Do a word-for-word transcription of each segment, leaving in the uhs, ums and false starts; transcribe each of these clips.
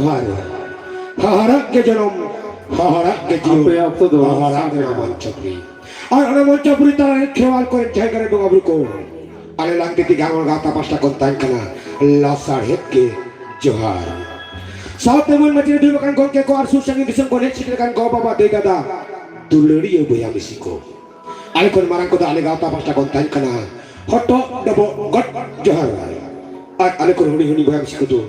ᱦᱟᱨ᱾ ᱦᱟᱦᱟᱲᱟᱜ ᱜᱮ ᱡᱚᱱᱚᱢ, ᱦᱟᱦᱟᱲᱟᱜ ᱜᱮ ᱡᱤᱭᱚᱱ, ᱟᱯᱮᱭᱟᱜ ᱚᱠᱛᱚ ᱫᱚ ᱦᱟᱦᱟᱲᱟᱜ ᱜᱮ ᱥᱟᱯᱲᱟᱣ᱾ ᱢᱚᱧᱪᱚᱯᱩᱨᱤ᱾ ᱟᱨ ᱚᱱᱟ ᱢᱚᱧᱪᱚᱯᱩᱨᱤ ᱛᱟᱞᱟ ᱨᱮ ᱠᱷᱮᱣᱟᱞ ᱠᱚᱨᱮ ᱡᱟᱦᱟᱸᱭ ᱠᱚᱨᱮ ᱵᱚᱸᱜᱟ ᱵᱩᱨᱩ ᱠᱚ, ᱟᱞᱮ ᱞᱟᱝᱛᱤᱛᱤ ᱜᱟᱲ ᱜᱟᱶᱛᱟ ᱯᱟᱥᱴᱟ ᱠᱷᱚᱱ ᱛᱟᱦᱮᱱ ᱠᱟᱱᱟ ᱞᱟᱥᱟᱲᱦᱮᱫ ᱜᱮ ᱡᱚᱦᱟᱨ᱾ ᱥᱟᱶᱛᱮ ᱢᱟᱹᱱ ᱢᱟᱹᱪᱤ ᱨᱮ ᱫᱩᱲᱩᱵ ᱟᱠᱟᱱ ᱜᱚᱢᱠᱮ ᱠᱚ ᱟᱨ ᱥᱩᱨ ᱥᱟᱺᱜᱤᱧ ᱫᱤᱥᱚᱢ ᱠᱷᱚᱱ ᱦᱮᱡ ᱥᱮᱴᱮᱨ ᱟᱠᱟᱱ ᱜᱚ ᱵᱟᱵᱟ, ᱫᱟᱹᱭ ᱫᱟᱫᱟ, ᱫᱩᱞᱟᱹᱲᱤᱭᱟᱹ ᱵᱚᱭᱦᱟ ᱢᱤᱥᱤ ᱠᱚ᱾ ᱟᱞᱮ ᱠᱷᱚᱱ ᱢᱟᱨᱟᱝ ᱠᱚᱫᱚ ᱟᱞᱮ ᱜᱟᱶᱛᱟ ᱯᱟᱥᱴᱟ ᱠᱷᱚᱱ ᱛᱟᱦᱮᱱ ᱠᱟᱱᱟ ᱦᱚᱴᱚᱜ ᱰᱚᱵᱚᱜ ᱜᱚᱰ ᱡᱚᱦᱟᱨ᱾ ᱟᱨ ᱟᱞᱮ ᱠᱷᱚᱱ ᱦᱩᱰᱤᱧ ᱦᱩᱰᱤᱧ ᱵᱚᱭᱦᱟ ᱢᱤᱥᱤ ᱠᱚᱫᱚ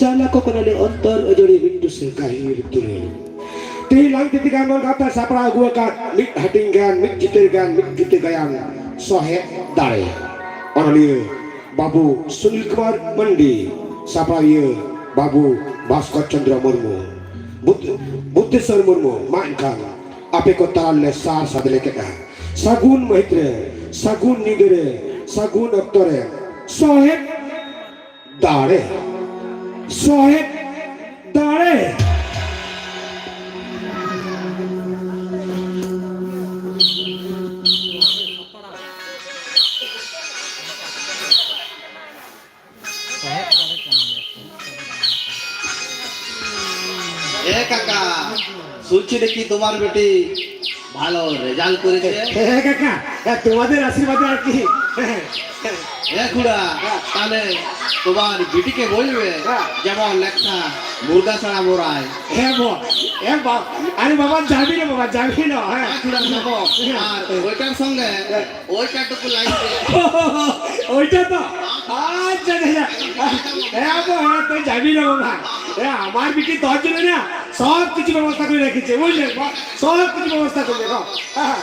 ᱪᱟᱞᱟ ᱠᱚ ᱠᱟᱱᱟᱞᱮ ᱚᱱᱛᱚᱨ ᱟᱹᱡᱟᱹᱲᱤ ᱢᱤᱫ ᱴᱩᱥᱟᱹ ᱜᱟᱹᱦᱤᱨ ᱫᱩᱞᱟᱹᱲ᱾ ᱛᱮᱦᱮᱧ ᱞᱟᱝᱛᱤᱛᱤ ᱜᱟᱲ ᱜᱟᱶᱛᱟ ᱥᱟᱯᱲᱟᱣ ᱟᱹᱜᱩ ᱟᱠᱟᱫ ᱢᱤᱫ ᱦᱟᱹᱴᱤᱧ ᱜᱟᱭᱟᱱ, ᱢᱤᱫ ᱪᱤᱛᱟᱹᱨ ᱜᱟᱭᱟᱱ, ᱢᱤᱫ ᱜᱤᱛᱟᱹ ᱜᱟᱭᱟᱱ, ᱥᱚᱦᱮᱫ ᱫᱟᱲᱮ᱾ ᱚᱱᱚᱞᱤᱭᱟᱹ ᱵᱟᱹᱵᱩ ᱥᱩᱱᱤᱞ ᱠᱩᱢᱟᱨ ᱢᱟᱱᱰᱤ, ᱥᱟᱯᱲᱟᱣᱤᱭᱟᱹ ᱵᱟᱹᱵᱩ ᱵᱷᱟᱥᱠᱚᱨ ᱪᱚᱱᱫᱨᱚ ᱢᱩᱨᱢᱩ, ᱵᱩᱫ-, ᱵᱩᱫᱽᱫᱷᱮᱥᱣᱚᱨ ᱢᱩᱨᱢᱩ᱾ ᱢᱟ ᱮᱱᱠᱷᱟᱱ ᱟᱯᱮ ᱠᱚ ᱛᱟᱞᱟ ᱨᱮᱞᱮ ᱥᱟᱨ ᱥᱟᱫᱞᱮ ᱠᱮᱫᱼᱟ᱾ ᱥᱟᱹᱜᱩᱱ ᱢᱟᱹᱦᱤᱛ ᱨᱮ, ᱥᱟᱹᱜᱩᱱ ᱧᱤᱫᱟᱹ ᱨᱮ, ᱥᱟᱹᱜᱩᱱ ᱚᱠᱛᱚ ᱨᱮ ᱥᱚᱦᱮᱫ ᱫᱟᱲᱮ, ᱥᱚᱦᱮᱫ ᱫᱟᱲᱮ᱾ এ কাকা, শুনছি নাকি তোমার বেটি ভালো রেজাল্ট করেছে? হ্যাঁ কাকা, হ্যাঁ, তোমাদের আশীর্বাদে আর কি। এ খুড়া, তাহলে তোমার বেটিকে বলবে হ্যাঁ। যেমন একটা মুরগা ছাড়া মোড়ায়। হ্যাঁ, ব-, এ বা-, আরে বাবা, যাবি না বাবা, যাবি না, হ্যাঁ। এ খুড়া, যাবো। আর ওইটার সঙ্গে ওইটাটুকু লাইন দে। ওইটা তো? আচ্ছা, আচ্ছা, আচ্ছা। হ্যাঁ, তো, হ্যাঁ, তো যাবি না বাবা। এ, আমার বেটি তোর জন্য না সব কিছু ব্যবস্থা করে রেখেছে, বুঝলে? সব কিছু ব্যবস্থা করে রেখো। হ্যাঁ, হ্যাঁ।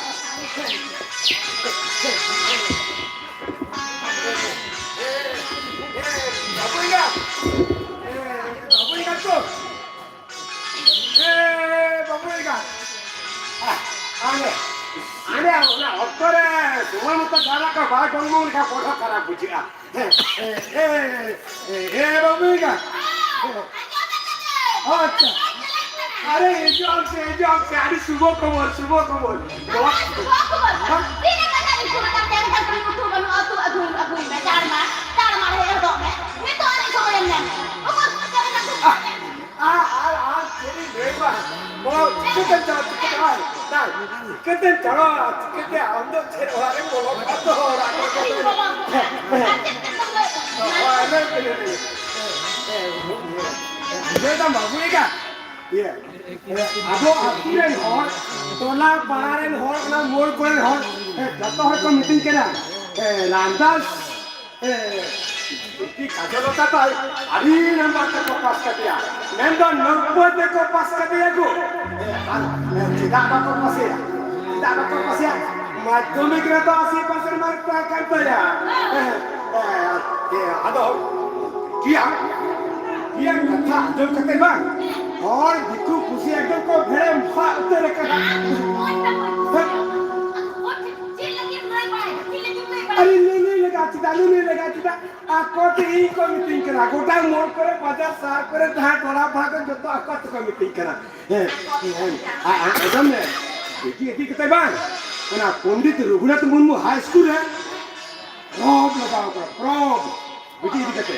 এ, এ, বাবু এঙ্গাত। এ, বাবু এঙ্গাত তো? ᱮ, ᱵᱟᱹᱵᱩ ᱮᱸᱜᱟᱛ᱾ ᱟ, ᱟᱞᱮ, ᱟᱞᱮ ᱚᱱᱟ ᱚᱠᱛᱚ ᱨᱮ ᱥᱚᱢᱚᱭ ᱢᱚᱛᱚ ᱪᱟᱞᱟᱜ ᱠᱟᱱᱟ, ᱵᱟᱭ ᱰᱚᱝᱢᱚᱝ ᱞᱮᱠᱷᱟᱱ ᱵᱚᱰᱚ ᱠᱷᱟᱨᱟᱯ ᱵᱩᱡᱷᱟᱹᱜᱼᱟ᱾ ᱦᱮᱸ, ᱮ, ᱮ, ᱮ, ᱮ, ᱵᱟᱹᱵᱩ ᱮᱸᱜᱟᱛ᱾ ᱟᱪᱪᱷᱟ᱾ ᱟᱨᱮ, ᱦᱤᱡᱩᱜ ᱟᱢ ᱥᱮ, ᱦᱤᱡᱩᱜ ᱟᱢ ᱥᱮ, ᱟᱹᱰᱤ ᱥᱩᱵᱷᱚ ᱠᱷᱚᱵᱚᱨ, ᱥᱩᱵᱷᱚ ᱠᱷᱚᱵᱚᱨ᱾ ᱥᱩᱵᱷᱚ ᱠᱷᱚᱵᱚᱨ? ᱦᱮᱸ? ᱛᱤᱱᱟᱹᱜ ᱠᱟᱛᱷᱟ ᱞᱤᱧ ᱠᱩᱞ ᱟᱠᱟᱫ ᱢᱮᱭᱟ, ᱢᱮᱱᱠᱷᱟᱱ ᱠᱩᱞᱤ ᱢᱩᱴᱷᱟᱹ ᱵᱟᱹᱱᱩᱜᱼᱟ, ᱩᱛᱩ ᱟᱹᱜᱩᱭ ᱢᱮ, ᱪᱟᱲ ᱢᱟᱲ, ᱪᱟᱲ ᱢᱟᱲ ᱦᱮᱡ ᱦᱚᱫᱚᱜ ᱢᱮ᱾ ᱱᱤᱛᱚᱜ ᱟᱹᱱᱤᱡ ᱥᱚᱢᱚᱭᱮᱢ ᱧᱟᱢ ᱠᱮᱫᱟ᱾ ᱚᱠᱚᱭ ᱠᱚ ᱪᱮᱫ ᱨᱮᱱᱟᱜ ᱠᱚ ᱟᱦ᱾ ᱵᱟᱵᱟ, ᱪᱤᱠᱟᱹᱛᱮᱢ ᱪᱟᱞᱟᱜᱼᱟ? ᱪᱤᱠᱟᱹᱛᱮ ᱟᱭ? ᱪᱤᱠᱟᱹᱛᱮᱢ ᱪᱟᱞᱟᱜᱼᱟ? ᱪᱤᱠᱟᱹᱛᱮ ᱟᱢ ᱫᱚ ᱪᱮᱫ ᱚᱲᱟᱜ ᱨᱮᱢ ᱵᱚᱞᱚ ᱠᱚᱜᱼᱟ? ᱛᱚ ᱚᱲᱟᱜ ᱠᱚᱨᱮ ᱫᱚ ᱦᱳᱭ, ᱞᱟᱹᱭ ᱯᱮ, ᱞᱟᱹᱭ ᱯᱮ, ᱞᱟᱹᱭ ᱯᱮ᱾ ᱵᱩᱡᱷᱟᱹᱣ ᱫᱟᱢ ᱵᱟᱹᱵᱩ ᱮᱸᱜᱟ? ᱤᱭᱟᱹ, ᱟᱵᱚ ᱟᱹᱛᱩ ᱨᱮᱱ ᱦᱚᱲ, ᱴᱚᱞᱟ ᱯᱟᱲᱟ ᱨᱮᱱ ᱦᱚᱲ, ᱚᱱᱟ ᱢᱳᱲ ᱠᱚᱨᱮᱱ ᱦᱚᱲ, ᱡᱚᱛᱚ ᱦᱚᱲ ᱠᱚ ᱢᱤᱛᱟᱹᱧ ᱠᱟᱱᱟ, ᱮ, ᱨᱟᱢᱫᱟᱥ, ᱮ, ᱵᱤᱴᱤ ᱠᱟᱡᱚᱞ ᱛᱟᱠᱚ ᱟᱹᱰᱤ ᱱᱟᱢᱵᱟᱨ ᱛᱮᱠᱚ ᱯᱟᱥ ᱠᱟᱫᱮᱭᱟ᱾ ᱢᱮᱱᱫᱚ ᱱᱚᱵᱵᱳᱭ ᱛᱮᱠᱚ ᱯᱟᱥ ᱠᱟᱫᱮᱭᱟ ᱠᱚ᱾ ᱮ, ᱟᱨ, ᱮ, ᱪᱮᱫᱟᱜ ᱵᱟᱠᱚ ᱯᱟᱥᱮᱭᱟ? ᱪᱮᱫᱟᱜ ᱵᱟᱠᱚ ᱯᱟᱥᱮᱭᱟ? ᱢᱟᱫᱽᱫᱷᱚᱢᱤᱠ ᱨᱮᱫᱚ ᱟᱥᱤ ᱯᱟᱨᱥᱮᱱᱴ ᱢᱟᱨᱠ ᱛᱟᱦᱮᱸ ᱠᱟᱱ ᱛᱟᱭᱟ᱾ ᱮ, ᱮ, ᱮ, ᱟᱫᱚ ᱯᱮᱭᱟ, ᱯᱮᱭᱟ ᱠᱟᱛᱷᱟ ᱟᱸᱡᱚᱢ ᱠᱟᱛᱮ ᱵᱟᱝ, ᱦᱚᱲ ᱫᱤᱠᱩ ᱯᱩᱥᱤ ᱮᱠᱫᱚᱢ ᱠᱚ ᱵᱷᱮᱲᱮ ᱢᱚᱦᱟ ᱩᱛᱟᱹᱨ ᱟᱠᱟᱱᱟ᱾ ᱪᱮᱫ ᱞᱟᱹᱜᱤᱫ ᱞᱟᱹᱭ ᱵᱟᱭ? ᱪᱮᱫ ᱞᱟᱹᱜᱤᱫ ᱞᱟᱹᱭ ᱵᱟᱭ? ᱟᱨᱮ ᱞᱟᱹᱭ, ᱞᱟᱹᱭ ᱞᱮᱜᱟ ᱪᱮᱫᱟᱜ? ᱞᱟᱹᱭ ᱞᱮᱜᱟ ᱪᱮᱫᱟᱜ? ᱟᱠᱚ ᱛᱮ ᱤᱧ ᱠᱚ ᱢᱤᱛᱟᱹᱧ ᱠᱟᱱᱟ, ᱜᱚᱴᱟ ᱢᱳᱲ ᱠᱚᱨᱮ, ᱵᱟᱡᱟᱨ ᱥᱟᱦᱟᱨ ᱠᱚᱨᱮ ᱡᱟᱦᱟᱸ ᱴᱚᱞᱟ ᱯᱟᱲᱟ ᱠᱚ ᱡᱚᱛᱚ ᱟᱠᱚ ᱛᱮᱠᱚ ᱢᱤᱛᱟᱹᱧ ᱠᱟᱱᱟ᱾ ᱦᱮᱸ, ᱦᱮᱸ, ᱟ-, ᱟ-, ᱟᱸᱡᱚᱢ ᱢᱮ, ᱵᱤᱴᱤ ᱤᱫᱤ ᱠᱟᱛᱮ ᱵᱟᱝ, ᱚᱱᱟ ᱯᱚᱱᱰᱤᱛ ᱨᱚᱜᱷᱩᱱᱟᱛᱷ ᱢᱩᱨᱢᱩ ᱦᱟᱭ ᱥᱠᱩᱞ ᱨᱮ ᱯᱨᱚᱵ ᱞᱟᱜᱟᱣ ᱠᱟᱱᱟ, ᱯᱨᱚᱵ, ᱵᱤᱴᱤ ᱤᱫᱤ ᱠᱟᱛᱮ᱾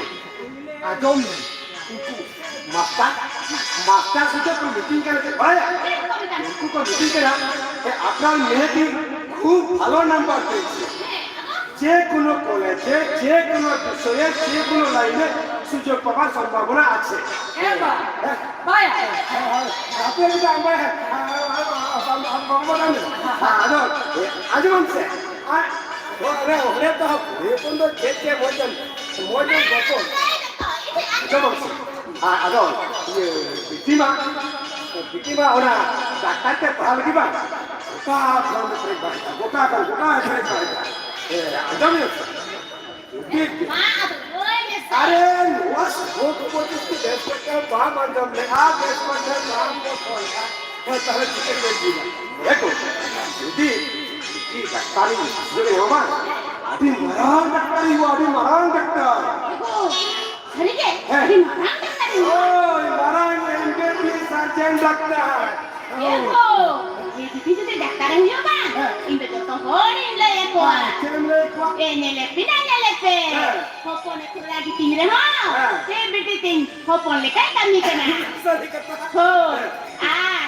ᱟᱸᱡᱚᱢ ᱢᱮ, ᱩᱱᱠᱩ ᱢᱟᱥᱴᱟᱨ, ᱢᱟᱥᱴᱟᱨ ᱥᱟᱛᱮ ᱠᱚ ᱢᱤᱴᱤᱝ ᱠᱟᱱᱟ, ᱪᱮᱫ ᱵᱟᱲᱟᱭᱟ? ᱩᱱᱠᱩ ᱠᱚ ᱢᱤᱴᱤᱝ ᱠᱟᱱᱟ, ᱡᱮ ᱟᱯᱱᱟᱨ ᱢᱮᱭᱮ ᱠᱤ ᱠᱷᱩᱵ ᱵᱷᱟᱞᱚ ᱱᱟᱢᱵᱟᱨ ᱯᱮᱭᱮᱪᱷᱮ, যে কোনো কলেজে, যে কোনো বিষয়ে, যে কোনো লাইনে সুযোগ পাবার সম্ভাবনা আছে। এ বা, হ্যাঁ। বায়া। আপনি যদি আমার, আমার, আমার, আমার, আমার, আমার, ᱟᱫᱚ, ᱟᱸᱡᱚᱢᱟᱢ ᱥᱮ? ᱟᱨ, ᱚᱱᱮ, ᱚᱱᱮ ᱛᱚ, ᱦᱚᱯᱚᱱ ᱫᱚ ᱪᱮᱫ ᱪᱮᱫ ᱢᱚᱡᱽ ᱮᱢ, ᱢᱚᱡᱽ ᱮᱢ ᱜᱚᱯᱚᱞ᱾ ᱟᱸᱡᱚᱢᱟᱢ ᱥᱮ? ᱟᱨ, ᱟᱫᱚ, ᱤᱭᱟᱹ, ᱵᱤᱴᱤ ᱢᱟ, ᱵᱤᱴᱤ ᱢᱟ ᱚᱱᱟ ᱰᱟᱠᱛᱟᱨ ᱛᱮ ᱯᱟᱲᱦᱟᱣ ᱞᱟᱹᱜᱤᱫ ᱵᱟᱝ, ᱜᱚᱴᱟ ᱠᱷᱚᱱ ᱯᱮᱨᱮᱡ ᱵᱟᱲᱟᱭᱮᱫᱟ, ᱜᱚᱴᱟ ᱠᱷᱚᱱ, ᱜᱚᱴᱟ ᱯᱮᱨᱮᱡ ᱵᱟᱲᱟᱭᱮᱫᱟ᱾ ᱮ, ᱟᱸᱡᱚᱢ ᱢᱮ ᱥᱮ? ᱴᱷᱤᱠ ᱜᱮ᱾ ᱢᱟ, ᱟᱫᱚ ᱞᱟᱹᱭ ᱢᱮᱥᱮ᱾ ᱟᱨᱮ, ᱱᱚᱣᱟ ᱥᱚᱢᱚᱭ ᱠᱚ ᱡᱩᱫᱤ ᱵᱮᱥ ᱠᱚᱛᱮ ᱵᱟᱢ ᱟᱸᱡᱚᱢ ᱞᱮᱠᱷᱟᱱ, ᱵᱮᱥ ᱠᱚᱛᱮ ᱵᱟᱢ ᱜᱚᱯᱚᱞ ᱞᱮᱠᱷᱟᱱ, ᱦᱮᱸ, ᱛᱟᱦᱞᱮ ᱪᱤᱠᱟᱹ ᱞᱮ ᱵᱩᱡᱟ? ᱦᱮᱸ ᱠᱚ, ᱡᱩᱫᱤ, ᱡᱩᱫᱤ ᱰᱟᱠᱛᱟᱨᱤ ᱵᱩᱡᱷᱟᱹᱣ ᱮ ᱵᱟᱝ, ᱟᱹᱰᱤ ᱢᱟᱨᱟᱝ ᱰᱟᱠᱛᱟᱨ ᱦᱩᱭᱩᱜᱼᱟ, ᱟᱹᱰᱤ ᱢᱟᱨᱟᱝ ᱰᱟᱠᱛᱟᱨ᱾ ᱳ, ᱥᱟᱹᱨᱤᱜᱮ? ᱦᱮᱸ᱾ ᱟᱹᱰᱤ ᱢᱟᱨᱟᱝ ᱰᱟᱠᱛᱟᱨ ᱦᱩᱭᱩᱜᱼᱟ? ᱳᱭ, ᱢᱟᱨᱟᱝ M B B S surgeon doctor. ᱮ ᱦᱳ, ᱤᱧ ᱡᱩᱫᱤ, ᱡᱩᱫᱤ ᱰᱟᱠᱛᱟᱨ ᱮᱢ ᱦᱩᱭᱩᱜᱼᱟ ᱵᱟᱝ, ᱦᱮᱸ᱾ ᱤᱧ ᱫᱚ ᱡᱚᱛᱚ ᱦᱚᱲᱤᱧ ᱞᱟᱹᱭ ᱟᱠᱚᱣᱟ᱾ ᱪᱮᱫ ᱮᱢ ᱞᱟᱹᱭ ᱟᱠᱚᱣᱟ? ᱮ, ᱧᱮᱞᱮ ᱯᱮ ᱱᱟ, ᱧᱮᱞᱮ ᱯᱮ᱾ ᱦᱮᱸ᱾ ᱦᱚᱯᱚᱱ ᱮ ᱛᱷᱚᱲᱟ ᱜᱤᱛᱤᱧ ᱨᱮᱦᱚᱸ, ᱦᱮᱸ᱾ ᱥᱮ ᱵᱤᱴᱤ ᱛᱤᱧ ᱦᱚᱯᱚᱱ ᱞᱮᱠᱟᱭ ᱠᱟᱹᱢᱤ ᱠᱟᱱᱟ᱾ ᱥᱟᱹᱨᱤ ᱠᱟᱛᱷᱟ᱾ ᱦᱳᱭ, ᱟᱨ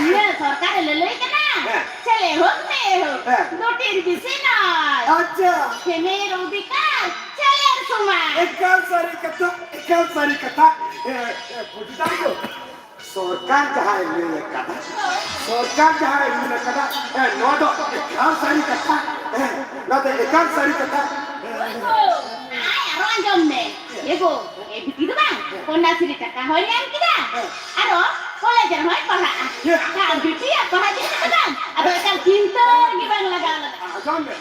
ᱤᱭᱟᱹ ᱥᱚᱨᱠᱟᱨᱮ ᱞᱟᱹᱞᱟᱹᱭ ᱠᱟᱱᱟ᱾ ᱦᱮᱸ᱾ ᱪᱮᱞᱮ ᱦᱳᱠ ᱢᱮ ᱦᱳᱠ, ᱦᱮᱸ᱾ ᱫᱩᱴᱤᱨ ᱵᱤᱥᱤ ᱱᱚᱭ᱾ ᱟᱪᱪᱷᱟ᱾ ᱦᱮᱢᱮᱨ ᱚᱫᱷᱤᱠᱟᱨ, ᱪᱮᱞᱮᱨ ᱥᱚᱢᱟᱱ᱾ ᱮᱠᱟᱞ ᱥᱟᱹᱨᱤ ᱠᱟᱛᱷᱟ, ᱮᱠᱟᱞ ᱥᱟᱹᱨᱤ ᱠᱟᱛᱷᱟ᱾ ᱮ, ᱮ, ᱵᱩᱡᱷᱟᱹᱣ ᱫᱚ, ᱥᱚᱨᱠᱟᱨ ᱡᱟᱦᱟᱸᱭ ᱞᱟᱹᱭ ᱟᱠᱟᱫᱟ, ᱥᱚᱨᱠᱟᱨ ᱡᱟᱦᱟᱸᱭ ᱞᱟᱹᱭ ᱟᱠᱟᱫᱟ, ᱮ, ᱱᱚᱣᱟ ᱫᱚ ᱮᱠᱟᱞ ᱥᱟᱹᱨᱤ ᱠᱟᱛᱷᱟ᱾ ᱮ, ᱱᱚᱣᱟ ᱫᱚ ᱮᱠᱟᱞ ᱥᱟᱹᱨᱤ ᱠᱟᱛᱷᱟ᱾ ᱮ, ᱟᱭ, ᱟᱨᱚ ᱟᱸᱡᱚᱢ ᱢᱮ᱾ ᱮ ᱜᱳ, ᱮ ᱵᱤᱴᱤ ᱫᱚ ᱵᱟᱝ, ᱠᱚᱱᱱᱟᱥᱨᱤ ᱴᱟᱠᱟ ᱦᱚᱸᱭ ᱧᱟᱢ ᱠᱮᱫᱟ᱾ ᱦᱮᱸ᱾ ᱟᱨᱚ ᱠᱚᱞᱮᱡᱽ ᱨᱮᱦᱚᱸᱭ ᱯᱟᱲᱦᱟᱜᱼᱟ᱾ ᱦᱮᱸ᱾ ᱟᱨ ᱵᱤᱴᱤᱭᱟᱜ ᱯᱟᱲᱦᱟᱜ ᱡᱤᱱᱤᱥ ᱫᱚ ᱵᱟᱝ, ᱟᱫᱚ ᱮᱠᱟᱞ ᱪᱤᱱᱛᱟᱹ ᱜᱮ ᱵᱟᱝ ᱞᱟᱜᱟᱣ ᱞᱟᱜᱟᱜᱼᱟ᱾ ᱟᱸᱡᱚᱢ ᱢᱮ,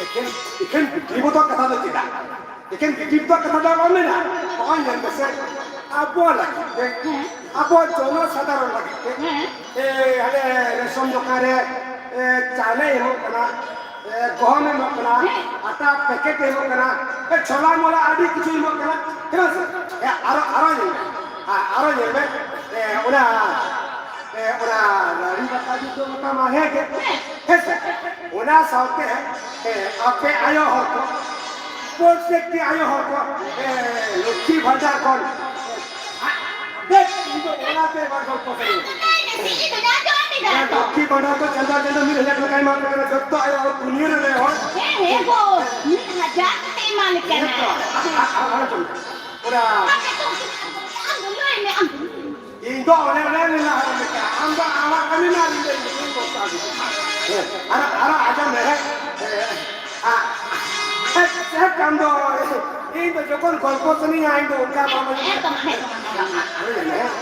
ᱮᱠᱷᱮᱱ, ᱮᱠᱷᱮᱱ ᱵᱤᱴᱤ ᱢᱚᱛᱚ ᱠᱟᱛᱷᱟ ᱫᱚ ᱪᱮᱫᱟᱜ? ᱮᱠᱷᱮᱱ ᱵᱤᱴᱤ ᱢᱚᱛᱚ ᱠᱟᱛᱷᱟ ᱫᱚ ᱟᱞᱚᱢ ᱢᱮᱱᱟ᱾ ᱱᱚᱜᱼᱚᱭ ᱧᱮᱞ ᱢᱮᱥᱮ, ᱟᱵᱚ ᱞᱟᱹᱜᱤᱫ ᱛᱮ, ᱦᱮᱸ᱾ ᱟᱵᱚ ᱡᱚᱱᱚ ᱥᱟᱫᱷᱟᱨᱚᱱ ᱞᱟᱹᱜᱤᱫ ᱛᱮ, ᱦᱮᱸ᱾ ᱮ, ᱦᱟᱱᱮ ᱨᱮᱥᱚᱱ ᱫᱚᱠᱟᱱ ᱨᱮ, ᱮ, ᱪᱟᱣᱞᱮ ᱮᱢᱚᱜ ᱠᱟᱱᱟ, ᱮ, ᱜᱚᱦᱚᱢ ᱮᱢᱚᱜ ᱠᱟᱱᱟ, ᱦᱮᱸ᱾ ᱟᱴᱟ ᱯᱮᱠᱮᱴ ᱮᱢᱚᱜ ᱠᱟᱱᱟ, ᱮ, ᱪᱷᱳᱞᱟ ᱢᱚᱞᱟ ᱟᱹᱰᱤ ᱠᱤᱪᱷᱩ ᱮᱢᱚᱜ ᱠᱟᱱᱟ, ᱦᱮᱸ ᱥᱮ? ᱮ, ᱟᱨᱚ, ᱟᱨᱚ ᱧᱮᱞ ᱢᱮ, ᱟ-, ᱟᱨᱚ ᱧᱮᱞ ᱢᱮ, ᱮ, ᱚᱱᱟ, ᱮ, ᱚᱱᱟ ᱞᱟᱹᱲᱤ ᱵᱟᱛᱟ ᱡᱩᱛᱟᱹ ᱵᱟᱛᱟ ᱢᱟ ᱦᱮᱸ ᱜᱮ, ᱦᱮᱸ ᱥᱮ? ᱚᱱᱟ ᱥᱟᱶᱛᱮ, ᱮ, ᱟᱯᱮ ᱟᱭᱳ ᱦᱚᱲ ᱠᱚ, ᱯᱨᱚᱛᱮᱠᱴᱤ ᱟᱭᱳ ᱦᱚᱲ ᱠᱚ, ᱮ, ᱞᱚᱠᱠᱷᱤ ᱵᱷᱟᱱᱰᱟᱨ ᱠᱷᱚᱱ, ᱵᱮᱥ, ᱤᱧ ᱫᱚ ᱚᱱᱟᱛᱮ ᱵᱟᱨ ᱜᱚᱞᱯᱚ ᱥᱟᱹᱨᱤ᱾ ᱞᱚᱠᱠᱷᱤ ᱵᱷᱟᱱᱰᱟᱨ ᱫᱚ ᱪᱟᱸᱫᱚ ᱪᱟᱸᱫᱚ ᱢᱤᱫ ᱦᱟᱡᱟᱨ ᱴᱟᱠᱟᱭ ᱮᱢᱟ ᱠᱚ ᱠᱟᱱᱟ, ᱡᱚᱛᱚ ᱟᱭᱳ ᱦᱚᱲ ᱫᱩᱱᱤᱭᱟᱹ ᱨᱮᱱ ᱦᱚᱲ᱾ ᱦᱮᱸ, ᱦᱮᱸ ᱜᱳ, ᱢᱤᱫ ᱦᱟᱡᱟᱨ ᱠᱟᱛᱮ ᱮᱢᱟ ᱞᱮ ᱠᱟᱱᱟ᱾ ᱦᱮᱸ ᱛᱚ, ᱟᱨ, ᱟᱨ, ᱟᱨ ᱟᱸᱡᱚᱢ ᱢᱮ᱾ ᱚᱱᱟ ᱟᱢ ᱫᱚ ᱞᱟᱹᱭ ᱢᱮ, ᱟᱢ ᱫᱚ᱾ ᱤᱧ ᱫᱚ ᱚᱱᱮ, ᱚᱱᱮ ᱞᱤᱧ ᱞᱟᱦᱟ ᱨᱮ ᱢᱮᱛᱟᱜᱼᱟ, ᱟᱢ ᱫᱚ ᱟᱢᱟᱜ ᱠᱟᱹᱢᱤ ᱢᱮ, ᱟᱹᱞᱤᱧ ᱫᱚ ᱤᱧ ᱫᱚ ᱵᱟᱹᱧ ᱵᱚᱨᱥᱟ ᱟᱹᱜᱩ ᱠᱟᱜᱼᱟ᱾ ᱦᱮᱸ, ᱟᱨ, ᱟᱨ ᱟᱸᱡᱚᱢ ᱢᱮ, ᱦᱮᱸ, ᱦᱮᱸ, ᱟᱨ, ᱦᱮᱸ, ᱪᱮᱫ ᱠᱟᱱ ᱫᱚ, ᱤᱧ ᱫᱚ ᱡᱚᱠᱷᱚᱱ ᱜᱚᱞᱯᱚ ᱥᱟᱱᱟᱧᱟ, ᱤᱧ ᱫᱚ ᱚᱱᱠᱟ ᱵᱟᱝ ᱟᱸᱡᱚᱢ᱾ ᱦᱮᱸ, ᱛᱚ, ᱦᱮᱸ, ᱛᱚ, ᱦᱮᱸ, ᱛᱚ᱾ ᱟᱨ, ᱟᱨ, ᱟᱨ,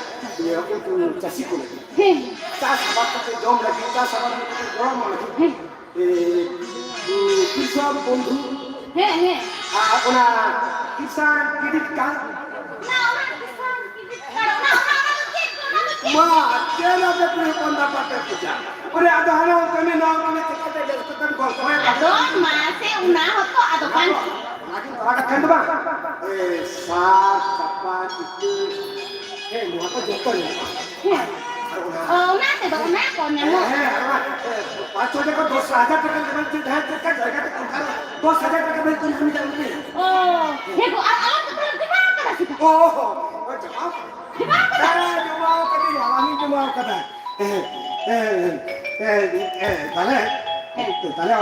ᱤᱭᱟᱹ, ᱩᱱᱠᱩ ᱪᱟᱹᱥᱤ ᱠᱚ ᱞᱟᱹᱜᱤᱫ᱾ ᱦᱮᱸ᱾ ᱪᱟᱥ ᱟᱵᱟᱫ ᱠᱟᱛᱮ ᱡᱚᱢ ᱞᱟᱹᱜᱤᱫ, ᱪᱟᱥ ᱟᱵᱟᱫ ᱠᱟᱛᱮ ᱡᱚᱢ ᱞᱟᱹᱜᱤᱫ᱾ ᱦᱮᱸ᱾ ᱮ, ᱩ, ᱠᱨᱤᱥᱚᱠ ᱵᱚᱱᱫᱷᱩ᱾ ᱦᱮᱸ, ᱦᱮᱸ᱾ ᱟᱨ ᱚᱱᱟ ᱠᱤᱥᱟᱱ ᱠᱨᱮᱰᱤᱴ ᱠᱟᱨᱰ᱾ ᱚᱱᱟ, ᱚᱱᱟ ᱠᱤᱥᱟᱱ ᱠᱨᱮᱰᱤᱴ ᱠᱟᱨᱰ, ᱚᱱᱟ, ᱚᱱᱟ, ᱚᱱᱟ ᱫᱚ ᱪᱮᱫ ᱠᱚ? ᱚᱱᱟ ᱫᱚ ᱪᱮᱫ? ᱢᱟ, ᱪᱮᱫ ᱟᱫᱚ ᱠᱩᱲᱤ ᱦᱚᱯᱚᱱ ᱫᱚ ᱵᱟᱯᱮ ᱵᱩᱡᱟ? ᱚᱱᱮ ᱟᱫᱚ ᱦᱟᱱᱟ ᱠᱟᱹᱢᱤ, ᱱᱚᱣᱟ ᱠᱟᱹᱢᱤ, ᱪᱮᱠᱟᱛᱮ ᱵᱮᱥ ᱠᱟᱛᱮᱢ ᱜᱚᱞᱯᱚᱭᱟ? ᱟᱫᱚ ᱢᱟᱥᱮ, ᱚᱱᱟ ᱦᱚᱸᱛᱚ ᱟᱫᱚ ᱵᱟᱝ᱾ ᱚᱱᱟ ᱠᱤᱱ ᱛᱚᱨᱟ ᱠᱟᱛᱷᱟ ᱫᱚ ᱵᱟᱝ᱾ ᱮ, ᱥᱟᱨ, ᱪᱟᱯᱟ, ᱤᱛᱟᱹ, ᱦᱮᱸ, ᱱᱚᱣᱟ ᱠᱚ ᱡᱚᱛᱚ ᱧᱟᱢᱚᱜᱼᱟ᱾ ᱦᱮᱸ᱾ ᱟᱨ ᱚᱱᱟ ᱚ, ᱚᱱᱟ ᱛᱮᱫᱚ ᱚᱱᱟ ᱠᱚ ᱧᱟᱢᱚᱜᱼᱟ᱾ ᱦᱮᱸ, ᱦᱮᱸ, ᱟᱨ ᱚᱱᱟ, ᱮ, ᱯᱟᱸᱪ ᱪᱷᱚ ᱦᱟᱡᱟᱨ ᱠᱷᱚᱱ ᱫᱚᱥ ᱦᱟᱡᱟᱨ ᱴᱟᱠᱟ ᱞᱮᱠᱟ ᱡᱟᱦᱟᱸᱭ ᱪᱮᱫ ᱞᱮᱠᱟ ᱡᱟᱭᱜᱟ ᱛᱮ ᱚᱱᱠᱟ ᱫᱚᱥ ᱦᱟᱡᱟᱨ ᱴᱟᱠᱟ ᱫᱷᱟᱹᱵᱤᱡ ᱠᱚ ᱧᱟᱢ ᱮᱫᱟ ᱩᱱᱠᱩ᱾ ᱚ, ᱦᱮᱸ ᱜᱳ, ᱟᱨ ᱟᱞᱟᱝ ᱫᱚ ᱛᱟᱦᱞᱮ ᱡᱚᱢᱟ ᱟᱠᱟᱫᱟ ᱥᱮ ᱵᱟᱝ? ᱚ, ᱦᱚᱸ, ᱦᱚᱸ, ᱡᱚᱢᱟ ᱟᱠᱟᱫᱟ᱾ ᱡᱚᱢᱟ ᱟᱠᱟᱫᱟ? ᱦᱮᱸ, ᱡᱚᱢᱟ ᱟᱠᱟᱫᱟᱹᱧ, ᱟᱞᱟᱝ ᱤᱧ ᱡᱚᱢᱟ ᱟᱠᱟᱫᱟ᱾ ᱮ, ᱮ, ᱮ, ᱮ, ᱛᱟᱦᱞᱮ, ᱦᱮᱸ᱾ ᱛᱟᱦᱞᱮ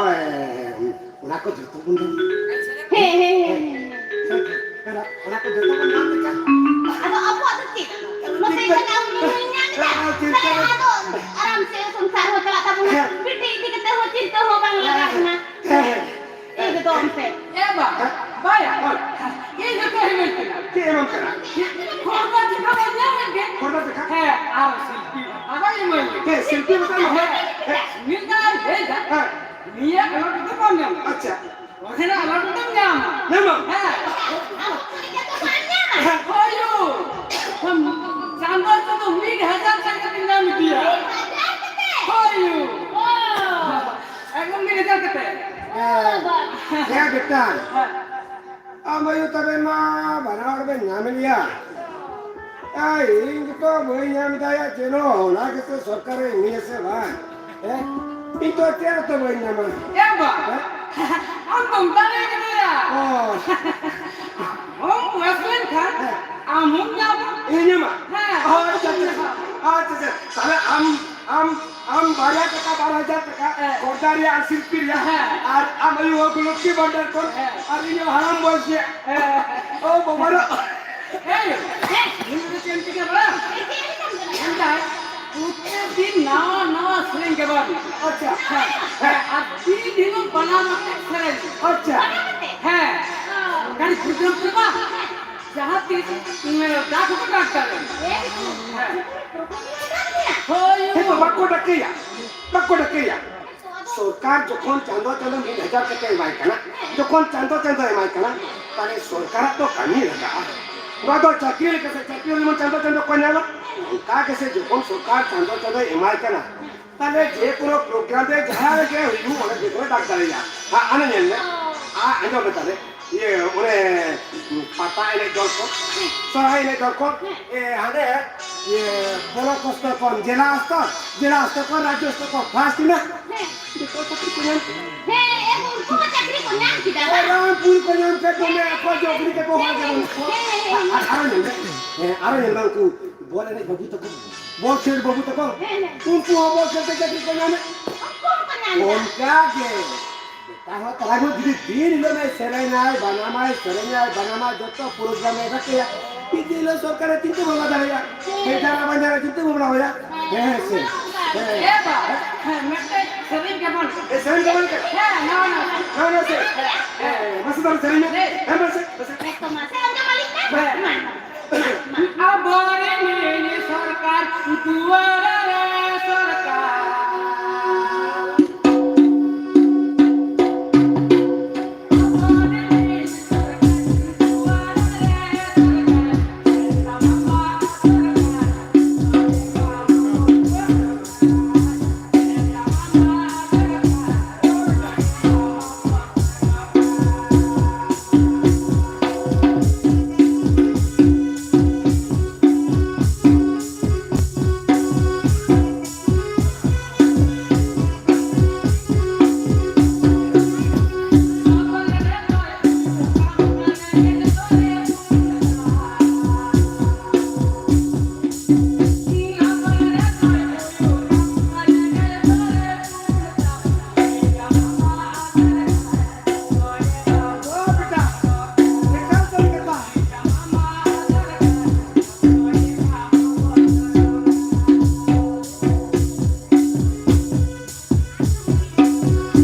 ᱚᱱᱟ ᱠᱚ ᱡᱚᱛᱚ ᱵᱚᱱ ᱦᱮᱸ, ᱦᱮᱸ, ᱦᱮᱸ, ᱦᱮᱸ᱾ ᱚᱱᱟ ᱠᱚ ᱡᱚᱛᱚ ᱵᱚᱱ ᱧᱟᱢ ᱞᱮᱠᱷᱟᱱ ᱟᱫᱚ ᱟᱵᱚᱣᱟᱜ ᱫᱚ ᱪᱮᱫ? ᱢᱟᱥᱮ ᱪᱤᱱᱛᱟᱹ ᱮᱱᱠᱷᱟᱱ ᱟᱢ ᱦᱚᱸ ᱧᱟᱢ ᱮᱫᱟ᱾ ᱦᱮᱸ, ᱪᱤᱱᱛᱟᱹ ᱛᱟᱦᱞᱮ ᱨᱮ ᱟᱫᱚ ᱟᱨᱟᱢ ᱥᱮ ᱥᱚᱝᱥᱟᱨ ᱦᱚᱸ ᱪᱟᱞᱟᱜ ᱛᱟᱵᱚᱱᱟ᱾ ᱦᱮᱸ᱾ ᱵᱤᱴᱤ ᱤᱫᱤ ᱠᱟᱛᱮ ᱦᱚᱸ ᱪᱤᱱᱛᱟᱹ ᱦᱚᱸ ᱵᱟᱝ ᱞᱟᱜᱟᱜ ᱠᱟᱱᱟ᱾ ᱦᱮᱸ, ᱦᱮᱸ᱾ ᱮᱠᱫᱚᱢ ᱥᱮ᱾ ᱮ ᱵᱟ, ᱵᱟᱭᱟ᱾ ᱦᱳᱭ᱾ ᱤᱧ ᱫᱚ ᱪᱮᱫ ᱦᱚᱸ ᱵᱟᱹᱧ ᱠᱟᱱᱟ᱾ ᱪᱮᱫ ᱮᱢ ᱠᱟᱱᱟ? ᱦᱚᱲᱢᱚ ᱪᱮᱠᱟ ᱵᱟᱭ ᱧᱟᱢᱮᱫ ᱜᱮ? ᱦᱚᱲᱢᱚ ᱪᱮᱠᱟ? ᱦᱮᱸ, ᱟᱨ ᱥᱤᱞᱯᱤ ᱟᱫᱚ ᱤᱢᱟᱹᱧ ᱢᱮ᱾ ᱦᱮᱸ, ᱥᱤᱞᱯᱤ ᱵᱟᱠᱷᱟᱱ ᱦᱚᱲ᱾ ᱦᱮᱸ᱾ ᱢᱤᱫ ᱫᱷᱟᱣ ᱞᱟᱹᱭ ᱫᱟ, ᱦᱮᱸ᱾ ᱱᱤᱭᱟᱹ ᱠᱷᱮᱞᱳᱰ ᱫᱚ ᱵᱟᱢ ᱧᱟᱢᱟ᱾ ᱟᱪᱪᱷᱟ᱾ ᱵᱟᱠᱷᱟᱱ ᱟᱞᱟᱫᱟ ᱫᱚᱢ ᱧᱟᱢᱟ᱾ ᱧᱟᱢᱟ? ᱦᱮᱸ᱾ ᱦᱮᱸ᱾ ᱦᱳᱭ ᱭᱳ᱾ ᱪᱟᱸᱫᱳ ᱪᱟᱸᱫᱳ ᱢᱤᱫ ᱦᱟᱡᱟᱨ ᱴᱟᱠᱟ ᱛᱮᱧ ᱧᱟᱢ ᱤᱫᱤᱭᱟ᱾ ᱦᱳᱭ ᱭᱳ᱾ ᱮᱠᱫᱚᱢ ᱢᱤᱫ ᱦᱟᱡᱟᱨ ᱠᱟᱛᱮ᱾ ᱦᱮᱸ, ᱦᱮᱸ, ᱵᱮᱴᱟ᱾ ᱦᱮᱸ᱾ ᱟᱢ ᱟᱭᱳ ᱛᱟᱵᱮᱱ ᱢᱟ ᱵᱟᱱᱟ ᱦᱚᱲ ᱵᱮᱱ ᱧᱟᱢ ᱞᱮᱭᱟ᱾ ᱟᱨ ᱤᱧ ᱜᱮᱛᱚ ᱵᱟᱹᱧ ᱧᱟᱢ ᱫᱟᱲᱮᱭᱟᱜ ᱪᱮᱫ ᱦᱚᱸ, ᱚᱱᱟ ᱜᱮᱛᱚ ᱥᱚᱨᱠᱟᱨᱮ ᱤᱢᱟᱹᱧᱟ ᱥᱮ ᱵᱟᱝ? ᱦᱮᱸ? ᱤᱧ ᱛᱚ ᱪᱮᱫ ᱦᱚᱸᱛᱚ ᱵᱟᱹᱧ ᱧᱟᱢᱟ᱾ ᱮ ᱵᱟ, ᱦᱮᱸ? ᱟᱢ ᱫᱚᱢ ᱫᱟᱲᱮ ᱠᱟᱫᱮᱭᱟ᱾ ᱚ᱾ ᱟᱢ ᱵᱚᱭᱮᱥ ᱞᱮᱱᱠᱷᱟᱱ ᱦᱮᱸ᱾ ᱟᱢ ᱦᱚᱸᱢ ᱧᱟᱢᱟ᱾ ᱤᱧ ᱧᱟᱢᱟ? ᱦᱮᱸ, ᱟᱪᱪᱷᱟ, ᱟᱪᱪᱷᱟ, ᱟᱪᱪᱷᱟ᱾ ᱟᱪᱪᱷᱟ, ᱟᱪᱪᱷᱟ᱾ ᱛᱟᱦᱞᱮ ᱟᱢ ᱟᱢ, ᱟᱢ ᱵᱟᱨᱭᱟ ᱴᱟᱠᱟ, ᱵᱟᱨ ᱦᱟᱡᱟᱨ ᱴᱟᱠᱟ, ᱦᱮᱸ᱾ ᱠᱚᱨᱫᱟ ᱨᱮᱭᱟᱜ ᱟᱨ ᱥᱤᱞᱯᱤ ᱨᱮᱭᱟᱜ, ᱦᱮᱸ᱾ ᱟᱨ ᱟᱢ ᱟᱭᱳ ᱦᱚᱸ ᱞᱚᱠᱠᱷᱤ ᱵᱷᱟᱱᱰᱟᱨ ᱠᱷᱚᱱ, ᱦᱮᱸ᱾ ᱟᱨ ᱤᱧ ᱦᱚᱸ ᱦᱟᱲᱟᱢ ᱵᱚᱭᱮᱥ ᱨᱮᱭᱟᱜ᱾ ᱦᱮᱸ᱾ ᱚ, ᱵᱟᱵᱟ ᱨᱮ᱾ ᱮᱭ, ᱦᱮᱸ᱾ ᱱᱩᱭ ᱫᱚ ᱪᱮᱫ ᱮᱢ ᱪᱤᱠᱟᱹ ᱵᱟᱲᱟ? ᱢᱮᱱᱫᱟᱭ, ᱯᱨᱚᱛᱮᱠ ᱫᱤᱱ ᱱᱟᱣᱟ ᱱᱟᱣᱟ ᱥᱮᱨᱮᱧ ᱜᱮ ᱵᱟᱝ᱾ ᱟᱪᱪᱷᱟ᱾ ᱦᱮᱸ, ᱦᱮᱸ, ᱟᱨ ᱫᱤᱱ ᱦᱤᱞᱳᱜ ᱵᱟᱱᱟᱢ ᱟᱛᱮ ᱥᱮᱨᱮᱧ᱾ ᱟᱪᱪᱷᱟ᱾ ᱦᱮᱸ᱾ ᱜᱟᱹᱰᱤ ᱯᱨᱳᱜᱨᱟᱢ ᱠᱚᱨᱮ ᱵᱟᱝ? ᱡᱟᱦᱟᱸ ᱛᱤᱥ, ᱩᱸ, ᱰᱟᱠ ᱦᱚᱸᱠᱚ ᱰᱟᱠ ᱫᱟᱲᱮᱭᱟᱜᱼᱟ᱾ ᱦᱮᱸ᱾ ᱦᱳᱭ᱾ ᱦᱮᱸ ᱛᱚ, ᱵᱟᱠᱚ ᱰᱟᱠᱮᱭᱟ, ᱵᱟᱠᱚ ᱰᱟᱠᱮᱭᱟ᱾ ᱥᱚᱨᱠᱟᱨ ᱡᱚᱠᱷᱚᱱ ᱪᱟᱸᱫᱚ ᱪᱟᱸᱫᱚ ᱢᱤᱫ ᱦᱟᱡᱟᱨ ᱴᱟᱠᱟᱭ ᱮᱢᱟᱭ ᱠᱟᱱᱟ, ᱡᱚᱠᱷᱚᱱ ᱪᱟᱸᱫᱚ ᱪᱟᱸᱫᱚ ᱮᱢᱟᱭ ᱠᱟᱱᱟ, ᱛᱟᱦᱞᱮ ᱥᱚᱨᱠᱟᱨᱟᱜ ᱫᱚ ᱠᱟᱹᱢᱤ ᱞᱟᱜᱟᱜᱼᱟ᱾ ᱱᱚᱣᱟ ᱫᱚ ᱪᱟᱹᱠᱨᱤ ᱞᱮᱠᱟ ᱥᱮ, ᱪᱟᱹᱠᱨᱤ ᱡᱮᱢᱚᱱ ᱪᱟᱸᱫᱚ ᱪᱟᱸᱫᱚ ᱠᱚ ᱧᱟᱢᱟ, ᱚᱱᱠᱟ ᱜᱮ ᱥᱮ ᱡᱚᱠᱷᱚᱱ ᱥᱚᱨᱠᱟᱨ ᱪᱟᱸᱫᱚ ᱪᱟᱸᱫᱚᱭ ᱮᱢᱟᱭ ᱠᱟᱱᱟ, ᱛᱟᱦᱞᱮ ᱡᱮ ᱠᱳᱱᱳ ᱯᱨᱳᱜᱨᱟᱢ ᱨᱮ ᱡᱟᱦᱟᱸ ᱨᱮᱜᱮ ᱦᱩᱭᱩᱜ, ᱚᱸᱰᱮ ᱡᱚᱛᱚᱭ ᱰᱟᱠ ᱫᱟᱲᱮᱭᱟᱜᱼᱟ᱾ ᱦᱮᱸ, ᱟᱨ ᱧᱮᱞ ᱢᱮ, ᱟᱨ ᱟᱸᱡᱚᱢ ᱢᱮ ᱛᱟᱦᱞᱮ, ᱤᱭᱟᱹ, ᱚᱱᱮ, ᱯᱟᱛᱟ ᱮᱱᱮᱡ ᱫᱚᱞ ᱠᱚ, ᱥᱚᱨᱦᱟᱭ ᱮᱱᱮᱡ ᱫᱚᱞ ᱠᱚ, ᱮ, ᱦᱟᱸᱰᱮ, ᱤᱭᱟᱹ, ᱵᱞᱚᱠ ᱥᱛᱚᱨ ᱠᱷᱚᱱ ᱡᱮᱞᱟ ᱥᱛᱚᱨ, ᱡᱮᱞᱟ ᱥᱛᱚᱨ ᱠᱷᱚᱱ ᱨᱟᱡᱽᱡᱚ ᱥᱛᱚᱨ ᱠᱷᱚᱱ ᱯᱷᱟᱥᱴ ᱮᱱᱟ᱾ ᱦᱮᱸ᱾ ᱡᱚᱛᱚ ᱠᱟᱹᱴᱤᱡ ᱠᱚ ᱧᱟᱢ ᱠᱮᱫᱟ᱾ ᱦᱮᱸ, ᱮ, ᱩᱱᱠᱩ ᱢᱟ ᱪᱟᱹᱠᱨᱤ ᱠᱚ ᱧᱟᱢ ᱠᱮᱫᱟ᱾ ᱮ, ᱨᱟᱢᱯᱩᱨ ᱠᱚ ᱧᱟᱢ ᱠᱮᱫ, ᱫᱚᱢᱮ ᱚᱠᱚᱭ ᱡᱚᱜᱽᱨᱤ ᱛᱮᱠᱚ ᱦᱚᱲ ᱠᱟᱱᱟ᱾ ᱦᱮᱸ, ᱦᱮᱸ, ᱦᱮᱸ, ᱦᱮᱸ᱾ ᱟᱨ, ᱟᱨᱚ ᱧᱮᱞ ᱢᱮ, ᱦᱮᱸ, ᱟᱨᱚ ᱧᱮᱞ ᱢᱮ, ᱩᱱᱠᱩ ᱵᱚᱞ ᱮᱱᱮᱡ ᱵᱟᱹᱵᱩ ᱛᱟᱠᱚ᱾ ᱵᱚᱞ ᱠᱷᱮᱞ ᱵᱟᱹᱵᱩ ᱛᱟᱠᱚ, ᱦᱮᱸ, ᱦᱮᱸ᱾ ᱩᱱᱠᱩ ᱦᱚᱸ ᱵᱚᱞ ᱠᱷᱮᱞ ᱛᱮ ᱪᱟᱹᱠᱨᱤ ᱠᱚ ᱧᱟᱢᱮᱫ᱾ ᱩᱱᱠᱩ ᱦᱚᱸᱠᱚ ᱧᱟᱢ ᱮᱫᱟ᱾ ᱚᱱᱠᱟ ᱜᱮ ᱵᱮᱴᱟ ᱦᱚᱸ ᱛᱟᱞᱟ ᱠᱚ ᱡᱩᱫᱤ ᱫᱤᱱ ᱦᱤᱞᱳᱜ ᱮ ᱥᱮᱨᱮᱧᱟᱭ, ᱵᱟᱱᱟᱢᱟᱭ, ᱥᱮᱨᱮᱧᱟᱭ, ᱵᱟᱱᱟᱢᱟᱭ, ᱡᱚᱛᱚ ᱯᱨᱳᱜᱨᱟᱢ ᱮ ᱵᱟᱠᱮᱭᱟ, ᱢᱤᱫ ᱫᱤᱱ ᱦᱤᱞᱳᱜ ᱥᱚᱨᱠᱟᱨᱮ ᱪᱤᱱᱛᱟᱹ ᱵᱷᱟᱵᱽᱱᱟ ᱫᱟᱲᱮᱭᱟᱜᱼᱟ᱾ ᱦᱮᱸ, ᱡᱟᱦᱟᱸ ᱵᱟᱝ ᱡᱟᱦᱟᱸ ᱪᱤᱱᱛᱟᱹ ᱵᱷᱟᱵᱽᱱᱟ ᱦᱩᱭᱟ᱾ ᱦᱮᱸ, ᱥᱮ᱾ ᱦᱮᱸ᱾ ᱮ ᱵᱟ, ᱦᱮᱸ, ᱢᱤᱫᱴᱮᱡ ᱥᱮᱨᱮᱧ ᱜᱮᱵᱚᱱ᱾ ᱮ, ᱥᱮᱨᱮᱧ ᱜᱮᱵᱚᱱ᱾ ᱦᱮᱸ, ᱱᱚᱣᱟ, ᱱᱚᱣᱟ᱾ ᱱᱚᱣᱟ, ᱱᱚᱣᱟ, ᱥᱮ᱾ ᱦᱮᱸ, ᱢᱟᱥᱮ ᱛᱟᱦᱞᱮ ᱥᱮᱨᱮᱧ ᱢᱮ᱾ ᱦᱮᱸ, ᱢᱟᱥᱮ, ᱢᱟᱥᱮ᱾ ᱮᱠᱫᱚᱢ, ᱢᱟᱥᱮ ᱟᱸᱡᱚᱢ ᱟᱹᱞᱤᱧ ᱢᱮ᱾ ᱦᱮᱸ᱾ ᱢᱟ, ᱢᱟ᱾ ᱟᱵᱚᱨᱮᱱ ᱥᱚᱨᱠᱟᱨ ᱫᱩᱣᱟᱨ ᱨᱮ ᱥᱚᱨᱠᱟᱨ᱾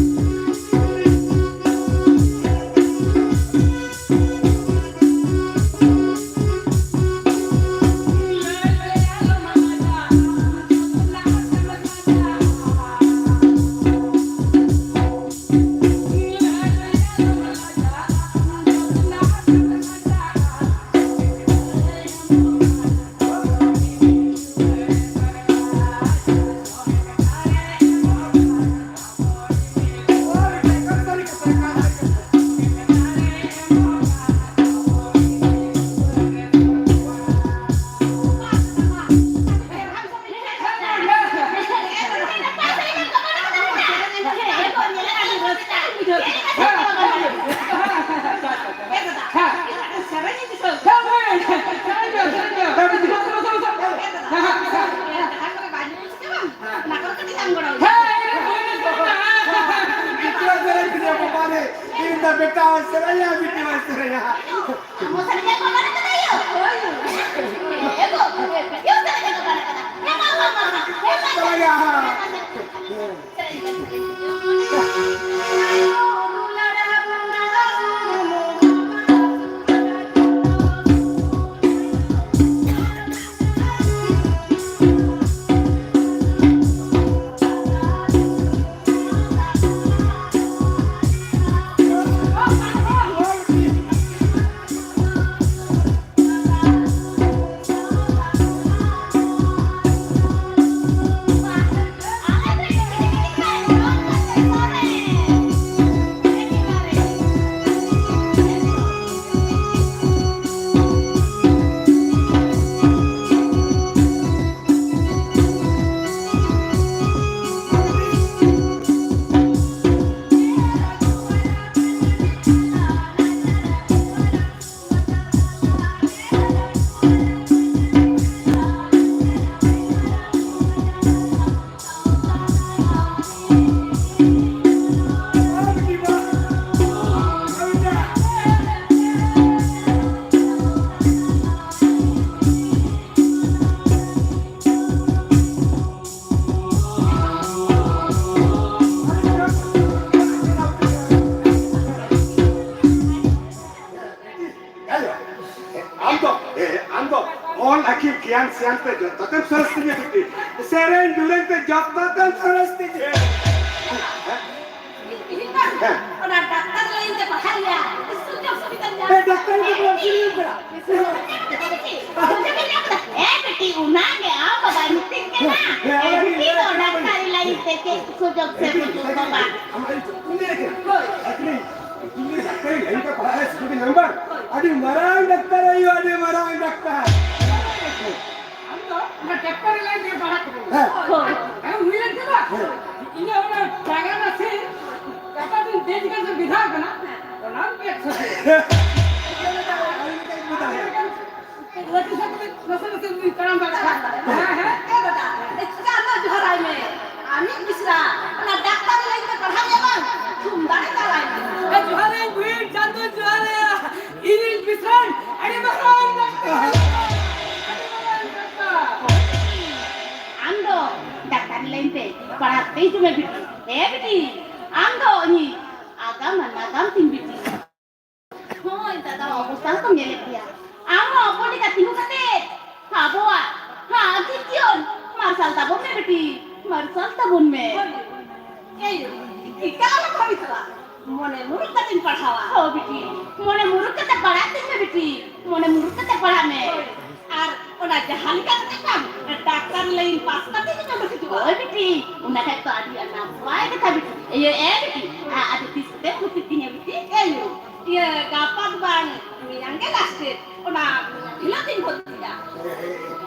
ᱵᱮᱴᱟ ᱥᱮᱨᱮᱧᱟ, ᱵᱤᱴᱤ ᱢᱟ ᱥᱮᱨᱮᱧᱟ᱾ ᱟᱢ ᱦᱚᱸ ᱥᱮᱨᱮᱧ ᱠᱚ ᱵᱟᱲᱟ ᱠᱟᱫᱟ ᱭᱳ? ᱦᱳᱭ᱾ ᱮ ᱜᱳ, ᱭᱳ ᱥᱮᱨᱮᱧ ᱠᱚ ᱵᱟᱲᱟ ᱠᱟᱫᱟ᱾ ᱦᱮᱸ, ᱢᱟ, ᱢᱟ, ᱢᱟ, ᱢᱟ᱾ ᱦᱮᱸ, ᱢᱟ, ᱥᱮᱨᱮᱧᱟ᱾ ᱦᱮᱸ, ᱢᱟ, ᱢᱟ᱾ ᱟᱢ ᱫᱚ, ᱮ, ᱟᱢ ᱫᱚ ᱚᱞ ᱟᱹᱠᱤᱞ ᱜᱮᱭᱟᱱ ᱥᱮᱭᱟᱱ ᱛᱮ ᱡᱚᱛᱚ ᱛᱮᱢ ᱥᱚᱨᱮᱥ ᱛᱤᱧᱟᱹ ᱵᱤᱴᱤ᱾ ᱥᱮᱨᱮᱧ ᱫᱩᱨᱟᱹᱝ ᱛᱮ ᱡᱚᱛᱚ ᱛᱮᱢ ᱥᱚᱨᱮᱥ ᱛᱤᱧᱟᱹ᱾ ᱤᱧ ᱢᱟ ᱚᱱᱟ ᱰᱟᱠᱛᱟᱨ ᱞᱟᱭᱤᱱ ᱛᱮ ᱯᱟᱲᱦᱟᱜ ᱜᱮᱭᱟ᱾ ᱥᱩᱡᱳᱜᱽ ᱥᱩᱵᱤᱫᱷᱟ ᱧᱟᱢ ᱦᱮᱸ, ᱰᱟᱠᱛᱟᱨ ᱞᱟᱭᱤᱱ ᱛᱮ ᱯᱟᱲᱦᱟᱜ ᱜᱮᱭᱟ᱾ ᱦᱮᱸ, ᱵᱤᱴᱤ, ᱚᱱᱟ ᱜᱮ ᱟᱢ ᱵᱟᱵᱟᱭ ᱢᱤᱛᱟᱹᱧ ᱠᱟᱱᱟ᱾ ᱦᱮᱸ, ᱦᱮᱸ, ᱚᱱᱟ ᱜᱮ ᱵᱤᱴᱤ ᱫᱚ ᱞᱟᱹᱭ ᱠᱟᱱᱟ᱾ ᱰᱟᱠᱛᱟᱨ ᱞᱟᱭᱤᱱ ᱛᱮ ᱪᱮᱫ ᱥᱩᱡᱳᱜᱽ ᱥᱮ ᱵᱟᱹᱱᱩᱜ ᱵᱟᱵᱟ? ᱟᱢ ᱟᱹᱰᱤ ᱪᱩᱯ ᱢᱮ᱾ ᱦᱳᱭ᱾ ᱟᱹᱠᱷᱨᱤᱧ, ᱟᱹᱠᱷᱨᱤᱧ ᱰᱟᱠᱛᱟᱨ ᱞᱟᱭᱤᱱ ᱛᱮ ᱯᱟᱲᱦᱟᱜ ᱨᱮ ᱥᱩᱡᱳᱜᱽ ᱧᱟᱢ ᱵᱟᱝ? ᱟᱹᱰᱤ ᱢᱟᱨᱟᱝ ᱰᱟᱠᱛᱟᱨ ᱦᱩᱭᱩᱜᱼᱟ, ᱟᱹᱰᱤ ᱢᱟᱨᱟᱝ ᱰᱟᱠᱛᱟᱨ᱾ ᱟᱢ ᱫᱚ ᱚᱱᱟ ᱰᱟᱠᱛᱟᱨ ᱞᱟᱭᱤᱱ ᱛᱮ ᱯᱟᱲᱦᱟᱜ ᱠᱟᱱᱟ᱾ ᱦᱮᱸ᱾ ᱦᱳᱭ᱾ ᱦᱮᱸ, ᱦᱩᱭ ᱞᱮᱱ ᱛᱟᱢᱟ? ᱦᱮᱸ᱾ ᱤᱧᱟᱹᱜ ᱚᱱᱟ ᱵᱟᱜᱟᱱ ᱨᱮ ᱥᱤ ᱠᱟᱛᱷᱟ ᱫᱤᱱ ᱫᱮᱡ ᱠᱟᱱ ᱥᱮ ᱵᱤᱫᱷᱟᱣ ᱠᱟᱱᱟ, ᱚᱱᱟ ᱯᱮ ᱥᱚ᱾ ᱦᱮᱸ᱾ ᱟᱹᱰᱤ ᱢᱤᱫᱴᱟᱝ ᱵᱚᱫᱟ ᱦᱮᱸ᱾ ᱞᱟᱹᱴᱩ ᱥᱟᱵ ᱠᱟᱛᱮ ᱱᱟᱥᱮ ᱱᱟᱥᱮ ᱩᱱᱤ ᱛᱟᱲᱟᱢ ᱫᱟᱲᱮᱭᱟᱜ ᱠᱟᱱᱟ᱾ ᱦᱮᱸ, ᱦᱮᱸ᱾ ᱮ ᱫᱟᱫᱟ, ᱮ ᱪᱮᱫᱟᱜ ᱩᱱᱟᱹᱜ ᱡᱚᱦᱟᱨᱟᱭ ᱢᱮ? ᱟᱢᱤᱡ ᱢᱤᱥᱨᱟ, ᱚᱱᱟ ᱰᱟᱠᱛᱟᱨ ᱞᱟᱭᱤᱱ ᱛᱮ ᱯᱟᱲᱦᱟᱣ ᱮᱭᱟ ᱵᱟᱝ? ᱛᱷᱩᱢ ᱫᱟᱲᱮ ᱪᱟᱞᱟᱭ ᱢᱮ᱾ ᱮ ᱡᱚᱦᱟᱨ ᱨᱮ ᱦᱤᱡᱩᱜ ᱢᱮ ᱵᱤᱴᱤ᱾ ᱦᱮᱸ ᱵᱤᱴᱤ, ᱟᱢ ᱫᱚ ᱤᱧᱤᱡ ᱟᱜᱟᱢ ᱟᱨ ᱱᱟᱜᱟᱢ ᱛᱤᱧ ᱵᱤᱴᱤ᱾ ᱦᱳᱭ ᱫᱟᱫᱟ, ᱚᱵᱚᱥᱛᱟ ᱦᱚᱸᱛᱚᱢ ᱧᱮᱞᱮᱫ ᱜᱮᱭᱟ᱾ ᱟᱢ ᱦᱚᱸ ᱦᱚᱯᱚᱱ ᱞᱮᱠᱟ ᱛᱤᱸᱜᱩ ᱠᱟᱛᱮ ᱟᱵᱚᱣᱟᱜ ᱦᱟᱸᱜ ᱡᱤᱭᱚᱱ ᱢᱟᱨᱥᱟᱞ ᱛᱟᱵᱚᱱ ᱢᱮ ᱵᱤᱴᱤ, ᱢᱟᱨᱥᱟᱞ ᱛᱟᱵᱚᱱ ᱢᱮ᱾ ᱦᱳᱭ, ᱮᱭ, ᱮᱠᱟᱞ ᱟᱞᱚᱢ ᱵᱷᱟᱵᱤᱛᱚᱜᱼᱟ᱾ ᱢᱚᱱᱮ ᱢᱩᱨᱩᱠ ᱠᱟᱛᱮᱧ ᱯᱟᱲᱦᱟᱣᱟ᱾ ᱦᱳᱭ ᱵᱤᱴᱤ, ᱢᱚᱱᱮ ᱢᱩᱨᱩᱠ ᱠᱟᱛᱮ ᱯᱟᱲᱦᱟᱜ ᱛᱤᱧ ᱢᱮ ᱵᱤᱴᱤ, ᱢᱚᱱᱮ ᱢᱩᱨᱩᱠ ᱠᱟᱛᱮ ᱯᱟᱲᱦᱟᱜ ᱢᱮ᱾ ᱦᱳᱭ, ᱟᱨ ᱚᱱᱟ ᱡᱟᱦᱟᱸ ᱞᱮᱠᱟ ᱠᱟᱛᱮ ᱠᱟᱢ ᱰᱟᱠᱛᱟᱨ ᱞᱟᱭᱤᱱ ᱯᱟᱥ ᱠᱟᱛᱮ ᱜᱮ ᱪᱚᱢ ᱦᱤᱡᱩᱜᱼᱟ᱾ ᱦᱳᱭ ᱵᱤᱴᱤ, ᱚᱱᱟ ᱠᱷᱟᱡ ᱛᱚ ᱟᱹᱰᱤ ᱱᱟᱯᱟᱭ ᱠᱟᱛᱷᱟ ᱵᱤᱴᱤ᱾ ᱤᱭᱟᱹ, ᱮ ᱵᱤᱴᱤ, ᱟ-, ᱟᱫᱚ ᱛᱤᱥ ᱠᱚᱛᱮᱢ ᱵᱷᱚᱨᱛᱤ ᱠᱤᱧᱟ ᱵᱤᱴᱤ? ᱮᱭ, ᱤᱭᱟᱹ, ᱜᱟᱯᱟ ᱫᱚ ᱵᱟᱝ, ᱢᱮᱭᱟᱝ ᱜᱮ ᱞᱟᱥᱴ ᱰᱮᱴ᱾ ᱚᱱᱟ ᱢᱮᱭᱟᱝ ᱦᱤᱞᱳᱜ ᱜᱤᱧ ᱵᱷᱚᱨᱛᱤᱜᱼᱟ᱾ ᱮ,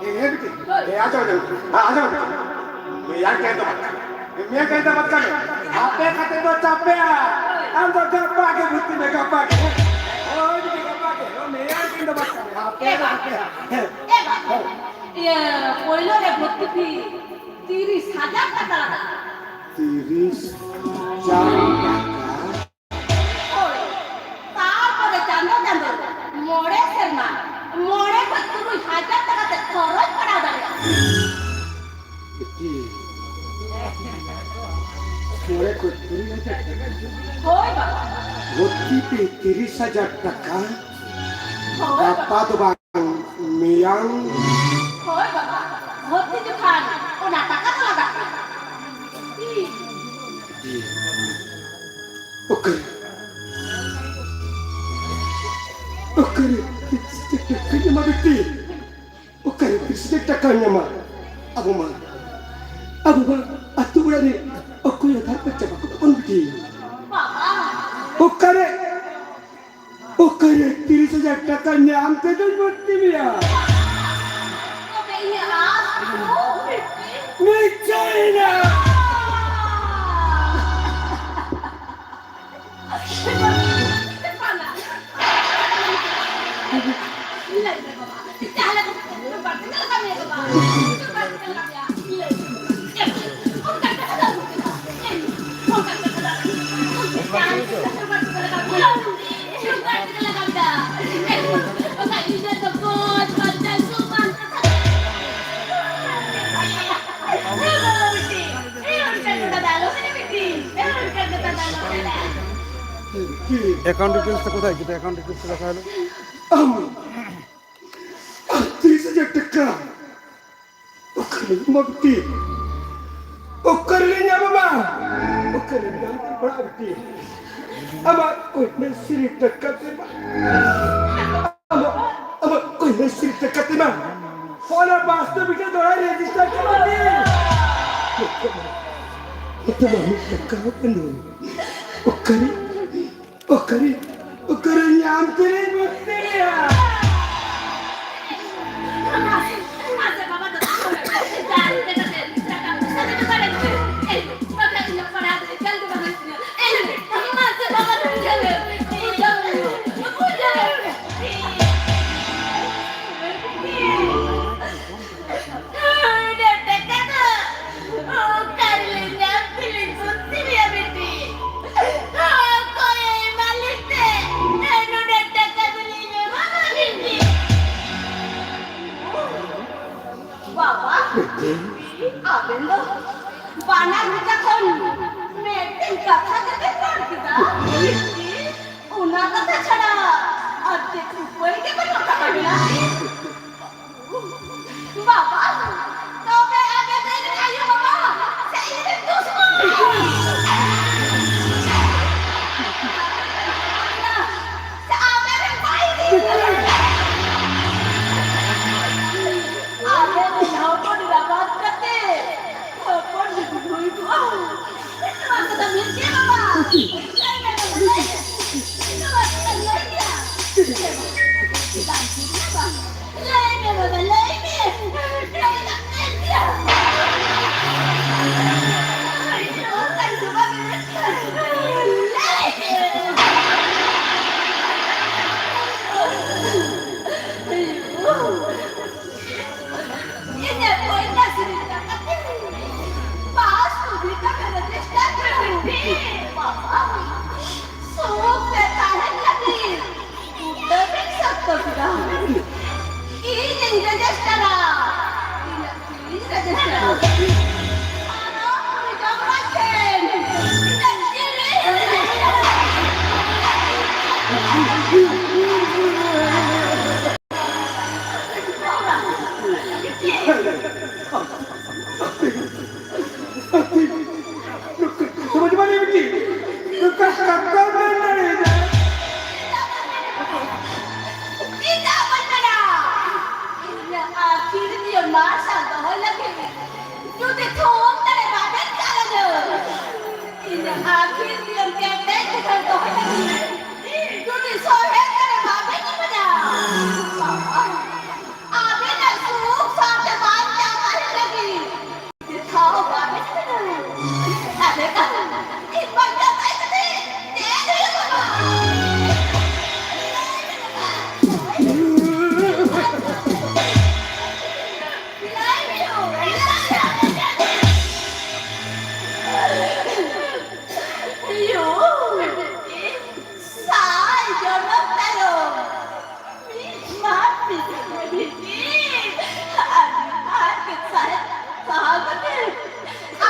ᱮ, ᱮ, ᱵᱤᱴᱤ, ᱮ, ᱟᱸᱡᱚᱢ, ᱟᱸᱡᱚᱢ, ᱟ, ᱟᱸᱡᱚᱢ, ᱟᱸᱡᱚᱢ᱾ ᱢᱮᱭᱟᱝ ᱠᱟᱹᱭ ᱫᱚ ᱵᱟᱫ ᱠᱟᱜ ᱢᱮ᱾ ᱢᱮᱭᱟᱝ ᱠᱟᱹᱭ ᱫᱚ ᱵᱟᱫ ᱠᱟᱜ ᱢᱮ᱾ ᱟᱯᱮ ᱠᱟᱛᱮ ᱫᱚ ᱪᱟᱯᱮᱜᱼᱟ᱾ ᱟᱢ ᱫᱚ ᱜᱟᱯᱟ ᱜᱮ ᱵᱷᱚᱨᱛᱤ ᱢᱮ, ᱜᱟᱯᱟ ᱜᱮ᱾ ᱦᱳᱭ, ᱵᱤᱴᱤ, ᱜᱟᱯᱟ ᱜᱮ᱾ ᱢᱮᱭᱟᱝ ᱠᱟᱹᱭ ᱫᱚ ᱵᱟᱫ ᱠᱟᱜ ᱢᱮ᱾ ᱟᱯᱮ ᱫᱚ ᱟᱯᱮ, ᱦᱮᱸ᱾ ᱮ ᱵᱟᱵᱟ, ᱤᱭᱟᱹ, ᱯᱳᱭᱞᱳ ᱨᱮ ᱵᱷᱚᱨᱛᱤ ᱯᱷᱤ ᱛᱤᱨᱤᱥ ᱦᱟᱡᱟᱨ ᱴᱟᱠᱟ ᱞᱟᱜᱟᱜᱼᱟ᱾ ᱛᱤᱨᱤᱥ ᱦᱟᱡᱟᱨ ᱴᱟᱠᱟ? ᱦᱳᱭ, ᱛᱟᱨᱯᱚᱨᱮ ᱪᱟᱸᱫᱚ ᱪᱟᱸᱫᱚ ᱢᱚᱬᱮ ᱥᱮᱨᱢᱟ ᱢᱚᱬᱮ ᱠᱷᱚᱱ ᱛᱩᱨᱩᱭ ᱦᱟᱡᱟᱨ ᱴᱟᱠᱟ ᱛᱮ ᱠᱷᱚᱨᱚᱪ ᱯᱟᱲᱟᱣ ᱫᱟᱲᱮᱭᱟᱜᱼᱟ᱾ ᱪᱮᱫ? ᱢᱚᱬᱮ ᱠᱷᱚᱱ ᱛᱩᱨᱩᱭ ᱦᱟᱡᱟᱨ ᱴᱟᱠᱟ? ᱦᱳᱭ ᱵᱟᱵᱟ᱾ ᱵᱷᱚᱨᱛᱤ ᱯᱷᱤ ᱛᱤᱨᱤᱥ ᱦᱟᱡᱟᱨ ᱴᱟᱠᱟ? ᱦᱳᱭ ᱵᱟᱵᱟ᱾ ᱜᱟᱯᱟ ᱫᱚ ᱵᱟᱝ, ᱢᱮᱭᱟᱝ᱾ ᱦᱳᱭ ᱵᱟᱵᱟ, ᱵᱷᱚᱨᱛᱤ ᱡᱚᱠᱷᱟᱱ ᱚᱱᱟ ᱴᱟᱠᱟ ᱫᱚ ᱞᱟᱜᱟᱜ ᱜᱮᱭᱟ᱾ ᱚᱠᱟᱨᱮ? ᱚᱠᱟᱨᱮ ᱛᱤᱨᱤᱥ ᱦᱟᱡᱟᱨ ᱴᱟᱠᱟᱧ ᱧᱟᱢᱟ ᱵᱤᱴᱤ? ᱚᱠᱟᱨᱮ ᱛᱤᱨᱤᱥ ᱦᱟᱡᱟᱨ ᱴᱟᱠᱟᱧ ᱧᱟᱢᱟ? ᱟᱵᱚ ᱢᱟ, ᱟᱵᱚ ᱢᱟ ᱟᱹᱛᱩ ᱚᱲᱟᱜ ᱨᱮ ᱚᱠᱚᱭ ᱟᱫᱷᱟᱨ ᱠᱟᱨᱰ ᱪᱟᱵᱟ ᱠᱚᱜ ᱛᱟᱵᱚᱱ ᱵᱤᱴᱤ᱾ ᱵᱟᱵᱟ! ᱚᱠᱟᱨᱮ? ᱚᱠᱟᱨᱮ ᱛᱤᱨᱤᱥ ᱦᱟᱡᱟᱨ ᱴᱟᱠᱟ ᱧᱟᱢ ᱛᱮᱫᱚᱧ ᱵᱷᱚᱨᱛᱤ ᱢᱮᱭᱟ? ᱛᱚᱵᱮ ᱤᱧᱟᱹᱜ ᱟᱥ ᱫᱚ? ᱢᱤᱪᱷᱟᱹᱭᱮᱱᱟ᱾ ᱚᱠᱟᱨᱮ? ᱮᱠᱟᱣᱩᱱᱴ ᱰᱤᱴᱮᱞᱥ ᱛᱟᱠᱚ ᱛᱟᱦᱮᱸ ᱠᱟᱱᱟ, ᱮᱠᱟᱣᱩᱱᱴ ᱰᱤᱴᱮᱞᱥ ᱛᱟᱠᱚ ᱛᱟᱦᱮᱸ ᱠᱟᱱᱟ᱾ ᱟᱢ, ᱟᱢ ᱛᱤᱨᱤᱥ ᱦᱟᱡᱟᱨ ᱴᱟᱠᱟ ᱚᱠᱟᱨᱮ ᱮᱢᱟ ᱵᱤᱴᱤ? ᱚᱠᱟᱨᱮ ᱧᱟᱢᱟ ᱵᱟ? ᱚᱠᱟᱨᱮ ᱧᱟᱢ ᱵᱟ ᱵᱤᱴᱤ? ᱟᱢᱟᱜ ᱠᱚᱧᱡᱟᱥᱤᱨᱤ ᱴᱟᱠᱟ ᱛᱮ ᱵᱟ᱾ ᱟᱢᱟᱜ, ᱟᱢᱟᱜ ᱠᱚᱧᱡᱟᱥᱤᱨᱤ ᱴᱟᱠᱟ ᱛᱮ ᱵᱟ᱾ ᱚᱱᱟ ᱵᱟᱥᱛᱚᱵᱤᱠ ᱫᱚᱦᱲᱟ ᱨᱮᱡᱤᱥᱴᱟᱨ ᱠᱟᱜ ᱢᱮ᱾ ᱱᱤᱛᱚᱜ ᱢᱟ ᱢᱤᱫ ᱴᱟᱠᱟ ᱦᱚᱸ ᱵᱟᱹᱱᱩᱜ᱾ ᱚᱠᱟᱨᱮ? ᱚᱠᱟᱨᱮ, ᱚᱠᱟᱨᱮ ᱧᱟᱢ ᱛᱮᱞᱮ ᱢᱩᱠᱛᱤ ᱞᱮᱭᱟ? ᱚᱠᱟᱨᱮ ᱧᱟᱢ ᱛᱮᱞᱤᱧ ᱵᱷᱚᱨᱛᱤ ᱢᱮᱭᱟ ᱵᱤᱴᱤ? ᱚᱠᱚᱭᱮ ᱮᱢᱟ ᱞᱤᱧ ᱛᱮ? ᱱᱩᱱᱟᱹᱜ ᱴᱟᱠᱟ ᱫᱚᱞᱤᱧ ᱮᱢᱟᱢᱟ ᱵᱤᱴᱤ? ᱵᱟᱵᱟ, ᱟᱵᱮᱱ ᱫᱚ ᱵᱟᱱᱟᱨ ᱢᱚᱪᱟ ᱠᱷᱚᱱ ᱢᱤᱫᱴᱮᱱ ᱠᱟᱛᱷᱟ ᱜᱮᱵᱮᱱ ᱨᱚᱲ ᱠᱮᱫᱟ᱾ ᱚᱱᱟ ᱠᱟᱛᱷᱟ ᱪᱷᱟᱲᱟ ᱟᱨ ᱪᱮᱫ ᱩᱯᱟᱹᱭ ᱜᱮ ᱵᱟᱹᱱᱩᱜ ᱛᱟᱵᱮᱱᱟ? ᱵᱟᱵᱟ, ᱛᱚᱵᱮ ᱟᱵᱮᱱ ᱨᱮᱱ ᱟᱭᱳ ᱵᱟᱵᱟ ᱥᱮ ᱤᱧ ᱨᱮᱱ ᱫᱩᱥᱢᱚᱱ? ᱥᱮ ᱟᱵᱮᱱ ᱨᱮᱱ ᱵᱟᱭᱨᱤ? ᱟᱵᱮᱱ ᱨᱮᱱ ᱦᱚᱯᱚᱱ ᱮᱨᱟ ᱵᱟᱫ ᱠᱟᱛᱮ ᱦᱚᱯᱚᱱ ᱡᱩᱫᱤ ᱦᱩᱭ ᱠᱚᱜᱼᱟ, ᱱᱚᱣᱟ ᱠᱚᱫᱚ ᱢᱮᱱ ᱜᱮ ᱵᱟᱵᱟ᱾ ᱞᱟᱹᱭ ᱢᱮ ᱵᱟᱵᱟ, ᱞᱟᱹᱭ ᱢᱮ᱾ ᱱᱚᱣᱟ ᱠᱚᱫᱚ ᱞᱟᱹᱭ ᱜᱮᱭᱟ᱾ ᱵᱟᱝ ᱴᱷᱤᱠ ᱜᱮᱭᱟ ᱵᱟᱝ? ᱞᱟᱹᱭ ᱢᱮ ᱵᱟᱵᱟ, ᱞᱟᱹᱭ ᱢᱮ᱾ ᱞᱟᱹᱭ ᱢᱮ᱾ ᱞᱟᱹᱭ ᱢᱮ᱾ ᱤᱧᱟᱹᱜ ᱯᱚᱭᱥᱟ ᱥᱤᱨᱤᱧ ᱠᱟᱛᱮ ᱯᱟᱥ ᱠᱚ ᱵᱷᱤᱛᱟᱹ ᱠᱟᱛᱮ ᱪᱮᱥᱴᱟ ᱠᱟᱛᱮ ᱵᱟᱵᱟ ᱥᱩᱠ ᱛᱮ ᱛᱟᱦᱮᱱ ᱞᱟᱹᱜᱤᱫ ᱩᱛᱟᱹᱨ ᱤᱧ ᱥᱚᱠᱛᱚ ᱠᱮᱫᱟ᱾ ᱠᱟᱛᱷᱟ ᱢᱮᱱ ᱫᱟᱲᱮᱭᱟᱫᱟ᱾ ᱪᱮᱫᱟᱜ ᱵᱟᱹᱧ ᱢᱮᱱᱟ? ᱤᱧᱟᱹᱜ ᱟᱹᱠᱷᱤᱨ ᱡᱤᱭᱚᱱ ᱢᱟᱨᱥᱟᱞ ᱫᱚᱦᱚᱭ ᱞᱟᱹᱜᱤᱫ ᱡᱩᱫᱤ ᱛᱷᱩᱢ ᱫᱟᱲᱮ ᱵᱟᱵᱮᱱ ᱪᱟᱞᱟᱜᱼᱟ, ᱤᱧᱟᱹᱜ ᱟᱹᱠᱷᱤᱨ ᱡᱤᱭᱚᱱ ᱠᱮᱴᱮᱡ ᱡᱟᱸᱜᱟ ᱫᱚᱦᱚᱭ ᱞᱟᱹᱜᱤᱫ ᱡᱩᱫᱤ ᱥᱚᱦᱮᱫ ᱫᱟᱲᱮ ᱵᱟᱵᱮᱱ ᱤᱢᱟᱹᱧᱟ, ᱟᱵᱮᱱᱟᱜ ᱥᱩᱠ ᱥᱟᱶᱛᱮ ᱵᱟᱧᱪᱟᱣ ᱛᱟᱦᱮᱱ ᱞᱟᱹᱜᱤᱫ ᱴᱷᱟᱶ ᱵᱟᱵᱮᱱ ᱵᱮᱱᱟᱣᱟ᱾ ᱛᱟᱦᱞᱮ ᱠᱷᱟᱱ ᱤᱧ ᱵᱟᱧᱪᱟᱣ ᱛᱟᱦᱮᱸ ᱠᱟᱛᱮ ᱪᱮᱫ ᱦᱩᱭᱩᱜ ᱛᱟᱢᱟ? ᱞᱟᱹᱭ ᱢᱮ᱾ ᱭᱳ, ᱥᱟᱭ ᱡᱚᱱᱚᱢ ᱛᱟᱭᱚᱢ ᱢᱤᱫ ᱢᱟ ᱢᱤᱫ ᱢᱤᱫ ᱟᱹᱰᱤ ᱟᱸᱴ ᱥᱟᱦᱮᱫ ᱥᱟᱦᱟᱣ ᱠᱟᱛᱮ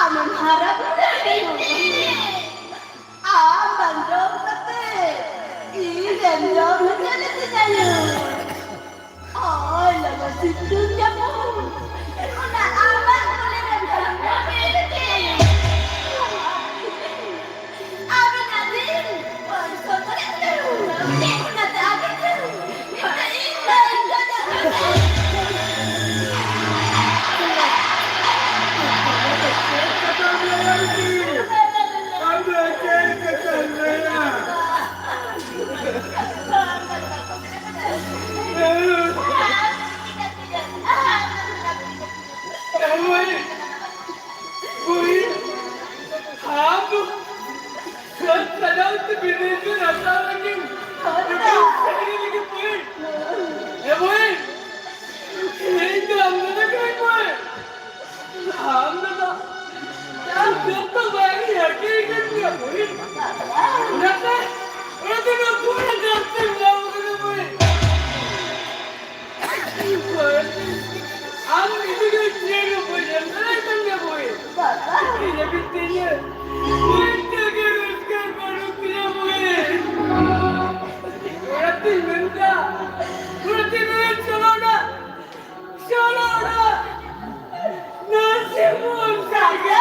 ᱟᱢᱮᱢ ᱦᱟᱨᱟ ᱵᱩᱨᱩ ᱞᱮᱱᱟ᱾ ᱟᱢ ᱵᱟᱝ ᱡᱚᱢ ᱠᱟᱛᱮ ᱤᱧ ᱮᱢ ᱡᱚᱢ ᱦᱚᱪᱚ ᱞᱤᱫᱤᱧᱟ ᱭᱳ᱾ ᱳᱭ ᱞᱚᱞᱚ ᱥᱤᱛᱩᱝ ᱡᱟᱹᱯᱩᱫ, ᱚᱱᱟ ᱟᱢᱟᱜ ᱠᱚᱞᱮ ᱨᱮ ᱫᱟᱜ ᱠᱚ ᱯᱮᱨᱮᱡ ᱮ᱾ ᱟᱵᱮᱱᱟᱜ ᱫᱤᱱ ᱯᱚᱭᱥᱟ ᱠᱚᱨᱮ ᱛᱮ, ᱚᱱᱟ ᱫᱟᱜ ᱛᱮ, ᱚᱱᱟ ᱤᱧ ᱫᱚ ᱤᱧ ᱫᱚ ᱟᱢ ᱫᱚ ᱪᱮᱫ ᱠᱟᱛᱷᱟᱢ ᱞᱟᱹᱭᱟ? ᱵᱩᱲᱦᱤ, ᱵᱩᱲᱦᱤ, ᱟᱢ ᱫᱚ ᱥᱟᱹᱛ ᱥᱟᱡᱟᱣ ᱛᱮ ᱵᱤᱱᱤᱰ ᱨᱮ ᱨᱟᱠᱟᱵ ᱞᱟᱹᱜᱤᱫ ᱟᱹᱰᱤ ᱥᱟᱹᱨᱤ ᱞᱟᱹᱜᱤᱫ ᱵᱩᱲᱦᱤ᱾ ᱮ ᱵᱩᱲᱦᱤ, ᱤᱧ ᱫᱚ ᱟᱢ ᱫᱟᱫᱟ ᱠᱟᱹᱱᱟᱹᱧ ᱵᱩᱲᱦᱤ᱾ ᱟᱢ ᱫᱟᱫᱟ, ᱟᱢ ᱡᱚᱛᱚ ᱵᱟᱭᱨᱤ ᱦᱟᱹᱴᱤᱧ ᱠᱟᱱ ᱜᱮᱭᱟ ᱵᱩᱲᱦᱤ᱾ ᱚᱱᱟᱛᱮ, ᱚᱱᱟᱛᱮ ᱱᱚᱣᱟ ᱯᱩᱨᱟᱹ ᱡᱟᱹᱥᱛᱤᱢ ᱧᱟᱢ ᱠᱟᱫᱟ ᱵᱩᱲᱦᱤ᱾ ᱟᱢ ᱤᱫᱤ ᱜᱮ ᱪᱮᱫ ᱦᱚᱸ ᱵᱟᱹᱧ ᱮᱢ ᱫᱟᱲᱮᱭᱟᱜ ᱠᱟᱱ ᱜᱮᱭᱟ ᱵᱳᱭ᱾ ᱤᱧ ᱞᱟᱹᱜᱤᱫ ᱛᱮ ᱤᱧᱟᱹᱜ ᱢᱤᱫᱴᱟᱝ ᱜᱮ ᱨᱳᱡᱽᱜᱟᱨ ᱵᱟᱹᱱᱩᱜ ᱛᱤᱧᱟ ᱵᱳᱭ᱾ ᱚᱱᱟᱛᱤᱧ ᱢᱮᱱᱫᱟ, ᱚᱱᱟᱛᱤᱧ ᱢᱮᱱᱫᱟ, ᱪᱚᱞᱚ ᱱᱟ, ᱪᱚᱞᱚ ᱱᱟ, ᱱᱟᱥᱮ ᱵᱚᱱ ᱥᱟᱸᱜᱮ᱾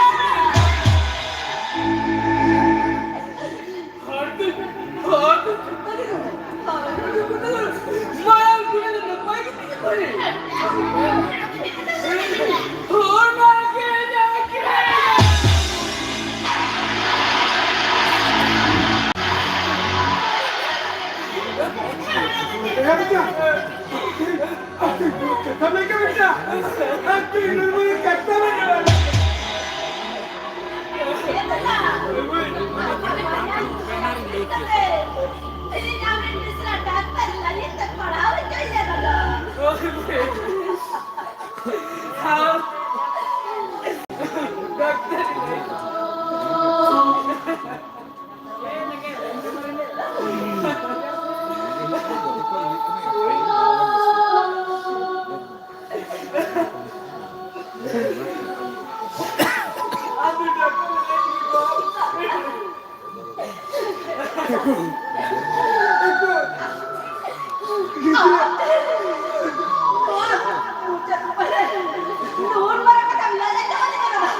ᱱᱩᱱ ᱢᱟᱨᱟᱝ ᱠᱟᱛᱷᱟᱢ ᱞᱟᱹᱭ ᱞᱮᱫ ᱛᱟᱦᱮᱸ ᱠᱟᱱᱟ ᱵᱟᱝ?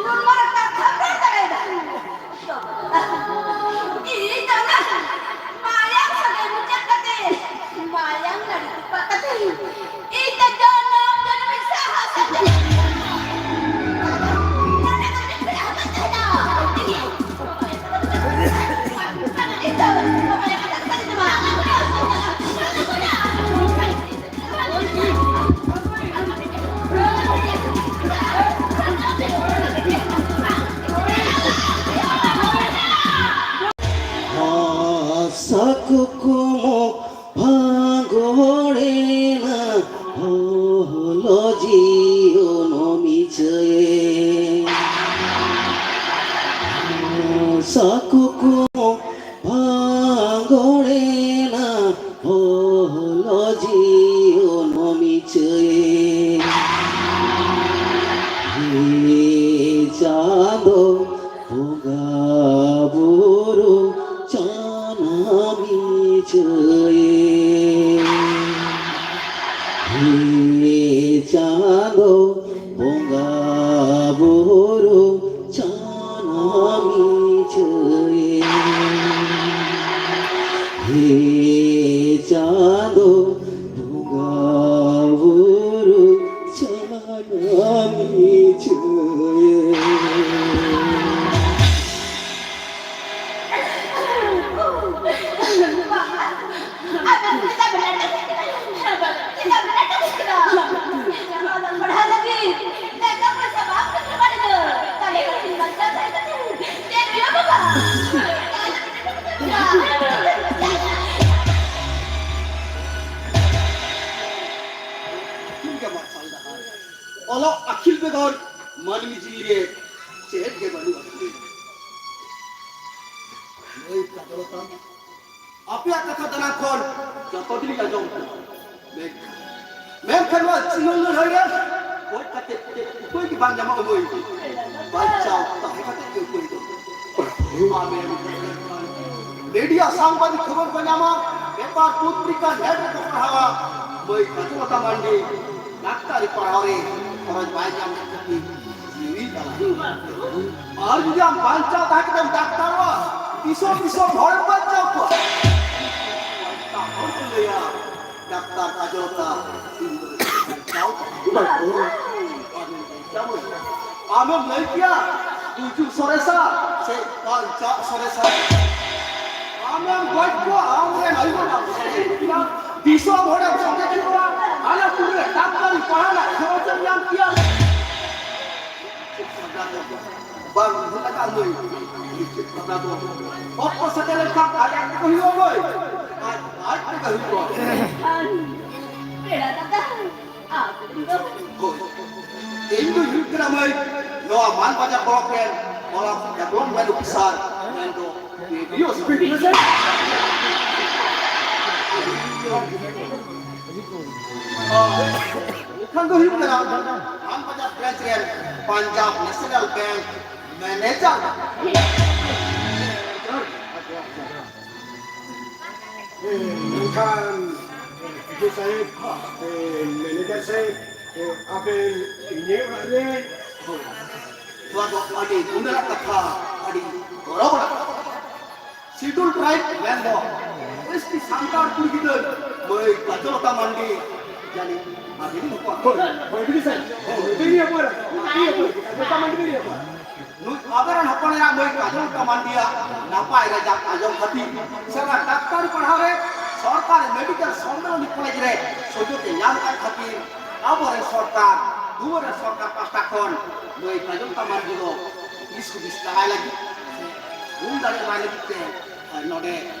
ᱱᱩᱱ ᱢᱟᱨᱟᱝ ᱠᱟᱛᱷᱟᱢ ᱨᱚᱲ ᱫᱟᱲᱮᱭᱟᱫᱟ? ᱤᱧ ᱫᱚ ᱚᱱᱟ ᱢᱟᱭᱟᱝ ᱥᱟᱹᱜᱟᱹᱭ ᱢᱩᱪᱟᱹᱫ ᱠᱟᱛᱮ, ᱢᱟᱭᱟᱝ ᱱᱟᱹᱲᱤ ᱛᱚᱯᱟᱜ ᱠᱟᱛᱮ, ᱤᱧ ᱫᱚ ᱡᱚᱱᱚᱢ ᱡᱚᱱᱚᱢ ᱤᱧ ᱥᱟᱦᱟ ᱥᱟᱹᱜᱟᱹᱭ᱾ ᱦᱟᱥᱟ ᱠᱩᱠᱢᱩ ᱵᱷᱟᱸᱜᱚᱲᱮᱱᱟ, ᱦᱚᱞᱚ ᱡᱤᱭᱚᱱ ᱢᱤᱪᱷᱟᱹᱭᱮ᱾ ᱦᱟᱥᱟ ᱠᱩᱠᱢᱩ ᱵᱷᱟᱸᱜᱚᱲᱮᱱᱟ, ᱦᱚᱞᱚ ᱡᱤᱭᱚᱱ ᱢᱤᱪᱷᱟᱹᱭᱮ᱾ ᱦᱮ ᱪᱟᱸᱫᱚ ᱵᱚᱸᱜᱟ ᱵᱩᱨᱩ ᱪᱟᱱᱟ ᱢᱤᱪᱷᱟᱹᱭᱮ᱾ ᱦᱮ ᱪᱟᱸᱫᱚ ᱵᱚᱸᱜᱟ ᱵᱩᱨᱩ ᱪᱟᱱᱟ ᱢᱤᱪᱷᱟᱹᱭᱮ᱾ ᱦᱮ ᱪᱟᱸᱫᱚ ᱵᱚᱸᱜᱟ ᱵᱩᱨᱩ ᱪᱟᱱᱟ ᱢᱤᱪᱷᱟᱹᱭᱮ᱾ ᱟᱵᱮᱱ ᱪᱮᱫᱟᱜ ᱵᱮᱱ ᱟᱴᱚᱠ ᱠᱮᱫᱟ? ᱪᱮᱫᱟᱜ ᱵᱮᱱ ᱟᱴᱚᱠ ᱠᱮᱫᱟ? ᱚᱞᱚᱜ ᱯᱟᱲᱦᱟᱣ ᱞᱟᱹᱜᱤᱫ ᱴᱟᱠᱟ ᱯᱚᱭᱥᱟ ᱵᱟᱝ ᱵᱮᱱ ᱡᱚᱜᱟᱲ ᱮᱫᱟ᱾ ᱛᱟᱦᱞᱮ ᱠᱷᱟᱱ ᱵᱟᱧᱪᱟᱣ ᱛᱟᱦᱮᱸ ᱠᱟᱛᱮ ᱪᱮᱫ ᱦᱩᱭᱩᱜᱼᱟ ᱵᱟᱵᱟ? ᱟᱹᱠᱤᱞ ᱜᱮ ᱢᱟᱨᱥᱟᱞ ᱰᱟᱦᱟᱨ᱾ ᱚᱞᱚᱜ ᱟᱹᱠᱤᱞ ᱵᱮᱜᱚᱨ ᱢᱟᱹᱱᱢᱤ ᱡᱤᱣᱤ ᱨᱮ ᱪᱮᱫ ᱜᱮ ᱵᱟᱹᱱᱩᱜ ᱟᱹᱠᱤᱞ᱾ ᱢᱟᱹᱭ ᱠᱟᱫᱚᱨᱚᱛᱟ, ᱟᱯᱮᱭᱟᱜ ᱠᱟᱛᱷᱟ ᱫᱟᱱᱟᱝ ᱠᱷᱚᱱ ᱡᱚᱛᱚ ᱜᱮᱞᱤᱧ ᱟᱸᱡᱚᱢ ᱠᱮᱫᱟ᱾ ᱢᱮᱱᱠᱷᱟᱱ, ᱢᱮᱱᱠᱷᱟᱱ ᱱᱚᱣᱟ ᱡᱤᱭᱚᱱ ᱞᱟᱹᱲᱦᱟᱹᱭ ᱨᱮ ᱜᱚᱡ ᱠᱟᱛᱮ ᱪᱮᱫ ᱩᱯᱟᱹᱭ ᱜᱮ ᱵᱟᱝ ᱧᱟᱢᱚᱜᱼᱟ ᱢᱟᱹᱭ᱾ ᱵᱟᱧᱪᱟᱣ ᱛᱟᱦᱮᱸ ᱠᱟᱛᱮ ᱜᱮ ᱩᱯᱟᱹᱭ ᱫᱚ᱾ ᱟᱢᱮᱢ ᱜᱚᱡ ᱞᱮᱱᱠᱷᱟᱱ ᱢᱤᱰᱤᱭᱟ ᱥᱟᱝᱵᱟᱫᱤᱠ ᱠᱷᱚᱵᱚᱨ ᱠᱚ ᱧᱟᱢᱟ, ᱯᱮᱯᱟᱨ ᱯᱚᱛᱨᱤᱠᱟ ᱱᱮᱴ ᱨᱮᱠᱚ ᱯᱟᱲᱦᱟᱣᱟ, ᱢᱟᱹᱭ ᱠᱟᱡᱚᱞᱚᱛᱟ ᱢᱟᱱᱰᱤ ᱰᱟᱠᱛᱟᱨᱤ ᱯᱟᱲᱦᱟᱣ ᱨᱮ ᱠᱷᱚᱨᱚᱪ ᱵᱟᱭ ᱧᱟᱢ ᱞᱮᱫ ᱠᱷᱟᱹᱛᱤᱨ ᱡᱤᱣᱤ ᱛᱟᱞᱟᱭ ᱮᱱᱟ᱾ ᱟᱨ ᱡᱩᱫᱤ ᱟᱢ ᱵᱟᱧᱪᱟᱣ ᱛᱟᱦᱮᱸ ᱠᱟᱛᱮᱢ ᱰᱟᱠᱛᱟᱨᱚᱜᱼᱟ, ᱫᱤᱥᱚᱢ ᱫᱤᱥᱚᱢ ᱦᱚᱲᱮᱢ ᱵᱟᱧᱪᱟᱣ ᱠᱚᱣᱟ᱾ ᱦᱚᱲ ᱠᱚ ᱞᱟᱹᱭᱟ, ᱰᱟᱠᱛᱟᱨ ᱠᱟᱡᱚᱞᱚᱛᱟ ᱛᱤᱱ ᱨᱮ ᱵᱟᱧᱪᱟᱣ ᱛᱟᱦᱮᱸ᱾ ᱟᱢᱮᱢ ᱞᱟᱹᱭ ᱠᱮᱭᱟ, ᱜᱩᱡᱩᱜ ᱥᱚᱨᱮᱥᱟ ᱥᱮ ᱵᱟᱧᱪᱟᱜ ᱥᱚᱨᱮᱥᱟ? ᱟᱢᱮᱢ ᱜᱚᱡ ᱠᱚᱣᱟ, ᱟᱢᱨᱮᱱ ᱟᱭᱳ ᱵᱟᱵᱟ ᱠᱚ ᱥᱚᱸᱜᱮ ᱠᱚᱣᱟ, ᱫᱤᱥᱚᱢ ᱦᱚᱲᱮᱢ ᱥᱚᱸᱜᱮ ᱠᱚᱣᱟ, ᱟᱞᱮ ᱟᱹᱛᱩ ᱨᱮ ᱰᱟᱠᱛᱟᱨᱤ ᱯᱟᱲᱦᱟᱣ ᱨᱮᱱᱟᱜ ᱠᱷᱚᱨᱚᱪ ᱮᱢ ᱧᱟᱢ ᱠᱮᱭᱟ᱾ ᱵᱟᱝ ᱦᱩᱭ ᱞᱟᱜᱟᱜ ᱢᱟᱹᱭ, ᱪᱮᱫ ᱠᱟᱛᱷᱟ ᱫᱚ? ᱚᱠᱛᱚ ᱥᱮᱴᱮᱨ ᱞᱮᱱᱠᱷᱟᱱ ᱟᱡ ᱟᱡ ᱛᱮᱜᱮ ᱦᱩᱭᱩᱜᱼᱟ ᱢᱟᱹᱭ, ᱟᱡ ᱟᱡ ᱛᱮᱜᱮ ᱦᱩᱭᱩᱜᱼᱟ᱾ ᱯᱮᱲᱟ ᱫᱟᱫᱟ, ᱟᱢ ᱫᱚ? ᱦᱳᱭ᱾ ᱤᱧ ᱫᱚᱧ ᱦᱩᱭᱩᱜ ᱠᱟᱱᱟ ᱢᱟᱹᱭ, ᱱᱚᱣᱟ ᱢᱟᱱᱵᱟᱡᱟᱨ ᱵᱞᱚᱠ ᱨᱮᱱ ᱵᱞᱚᱠ ᱰᱮᱵᱷᱞᱚᱯᱢᱮᱱᱴ ᱚᱯᱷᱤᱥᱟᱨ, ᱢᱮᱱᱫᱚ ᱵᱤ ᱰᱤ ᱳ᱾ ᱮᱱᱠᱷᱟᱱ ᱫᱚ ᱦᱩᱭᱩᱜ ᱠᱟᱱᱟ ᱢᱟᱱᱵᱟᱡᱟᱨ ᱵᱨᱟᱧᱪ ᱨᱮᱱ ᱯᱟᱧᱡᱟᱵᱽ ᱱᱮᱥᱱᱟᱞ ᱵᱮᱝᱠ ᱢᱮᱱᱮᱡᱟᱨ᱾ ᱮ, ᱢᱮᱱᱠᱷᱟᱱ, ᱯᱤ ᱮ ᱥᱟᱦᱮᱵᱽ, ᱮ, ᱢᱮᱱᱮᱡᱟᱨ ᱥᱟᱦᱮᱵᱽ, ᱮ, ᱟᱵᱮᱱ ᱤᱧᱟᱹᱜ ᱚᱲᱟᱜ ᱨᱮ? ᱱᱚᱣᱟ ᱫᱚ ᱟᱹᱰᱤ ᱜᱩᱱ ᱟᱱᱟᱜ ᱠᱟᱛᱷᱟ, ᱟᱹᱰᱤ ᱜᱚᱨᱚᱵᱽ ᱟᱱᱟᱜ ᱠᱟᱛᱷᱟ᱾ ᱥᱤᱰᱩᱞ ᱴᱨᱟᱭᱤᱵᱽ ᱢᱮᱱᱫᱚ ᱮᱥ ᱴᱤ ᱥᱟᱱᱛᱟᱲ ᱠᱩᱲᱤ ᱜᱤᱫᱽᱨᱟᱹ ᱢᱟᱹᱭ ᱠᱟᱡᱚᱞᱚᱛᱟ ᱢᱟᱱᱰᱤ ᱡᱟᱹᱱᱤᱡ ᱟᱹᱵᱤᱱ ᱦᱚᱯᱚᱱ᱾ ᱦᱳᱭ, ᱦᱳᱭ, ᱵᱤᱰᱤ ᱥᱟᱦᱮᱵᱽ, ᱦᱳᱭ, ᱵᱤᱰᱤ ᱦᱚᱯᱚᱱ, ᱵᱤᱰᱤ ᱦᱚᱯᱚᱱ, ᱠᱟᱡᱚᱞᱚᱛᱟ ᱢᱟᱱᱰᱤ ᱵᱤᱰᱤ ᱦᱚᱯᱚᱱ᱾ ᱱᱩᱭ ᱟᱵᱚᱨᱮᱱ ᱦᱚᱯᱚᱱ ᱮᱨᱟ ᱢᱟᱹᱭ ᱠᱟᱡᱚᱞᱚᱛᱟ ᱢᱟᱱᱰᱤᱭᱟᱜ ᱱᱟᱯᱟᱭ ᱨᱮᱡᱟᱞᱴ ᱟᱸᱡᱚᱢ ᱠᱷᱟᱹᱛᱤᱨ ᱥᱮ ᱚᱱᱟ ᱰᱟᱠᱛᱟᱨᱤ ᱯᱟᱲᱦᱟᱣ ᱨᱮ ᱥᱚᱨᱠᱟᱨᱤ ᱢᱮᱰᱤᱠᱮᱞ ᱥᱚᱢᱢᱮᱞᱚᱱᱤ ᱠᱚᱞᱮᱡᱽ ᱨᱮ ᱥᱩᱡᱳᱜᱽ ᱮ ᱧᱟᱢ ᱟᱠᱟᱫ ᱠᱷᱟᱹᱛᱤᱨ ᱟᱵᱚᱨᱮᱱ ᱥᱚᱨᱠᱟᱨ, ᱫᱩᱣᱟᱹᱨ ᱨᱮ ᱥᱚᱨᱠᱟᱨ ᱯᱟᱦᱴᱟ ᱠᱷᱚᱱ ᱢᱟᱹᱭ ᱠᱟᱡᱚᱞᱚᱛᱟ ᱢᱟᱱᱰᱤ ᱫᱚ ᱫᱤᱥ ᱦᱩᱫᱤᱥ ᱪᱟᱞᱟᱭ ᱞᱟᱹᱜᱤᱫ ᱥᱮ ᱜᱩᱱ ᱫᱟᱲᱮ ᱮᱢᱟᱭ ᱞᱟᱹᱜᱤᱫ ᱛᱮ ᱱᱚᱰᱮ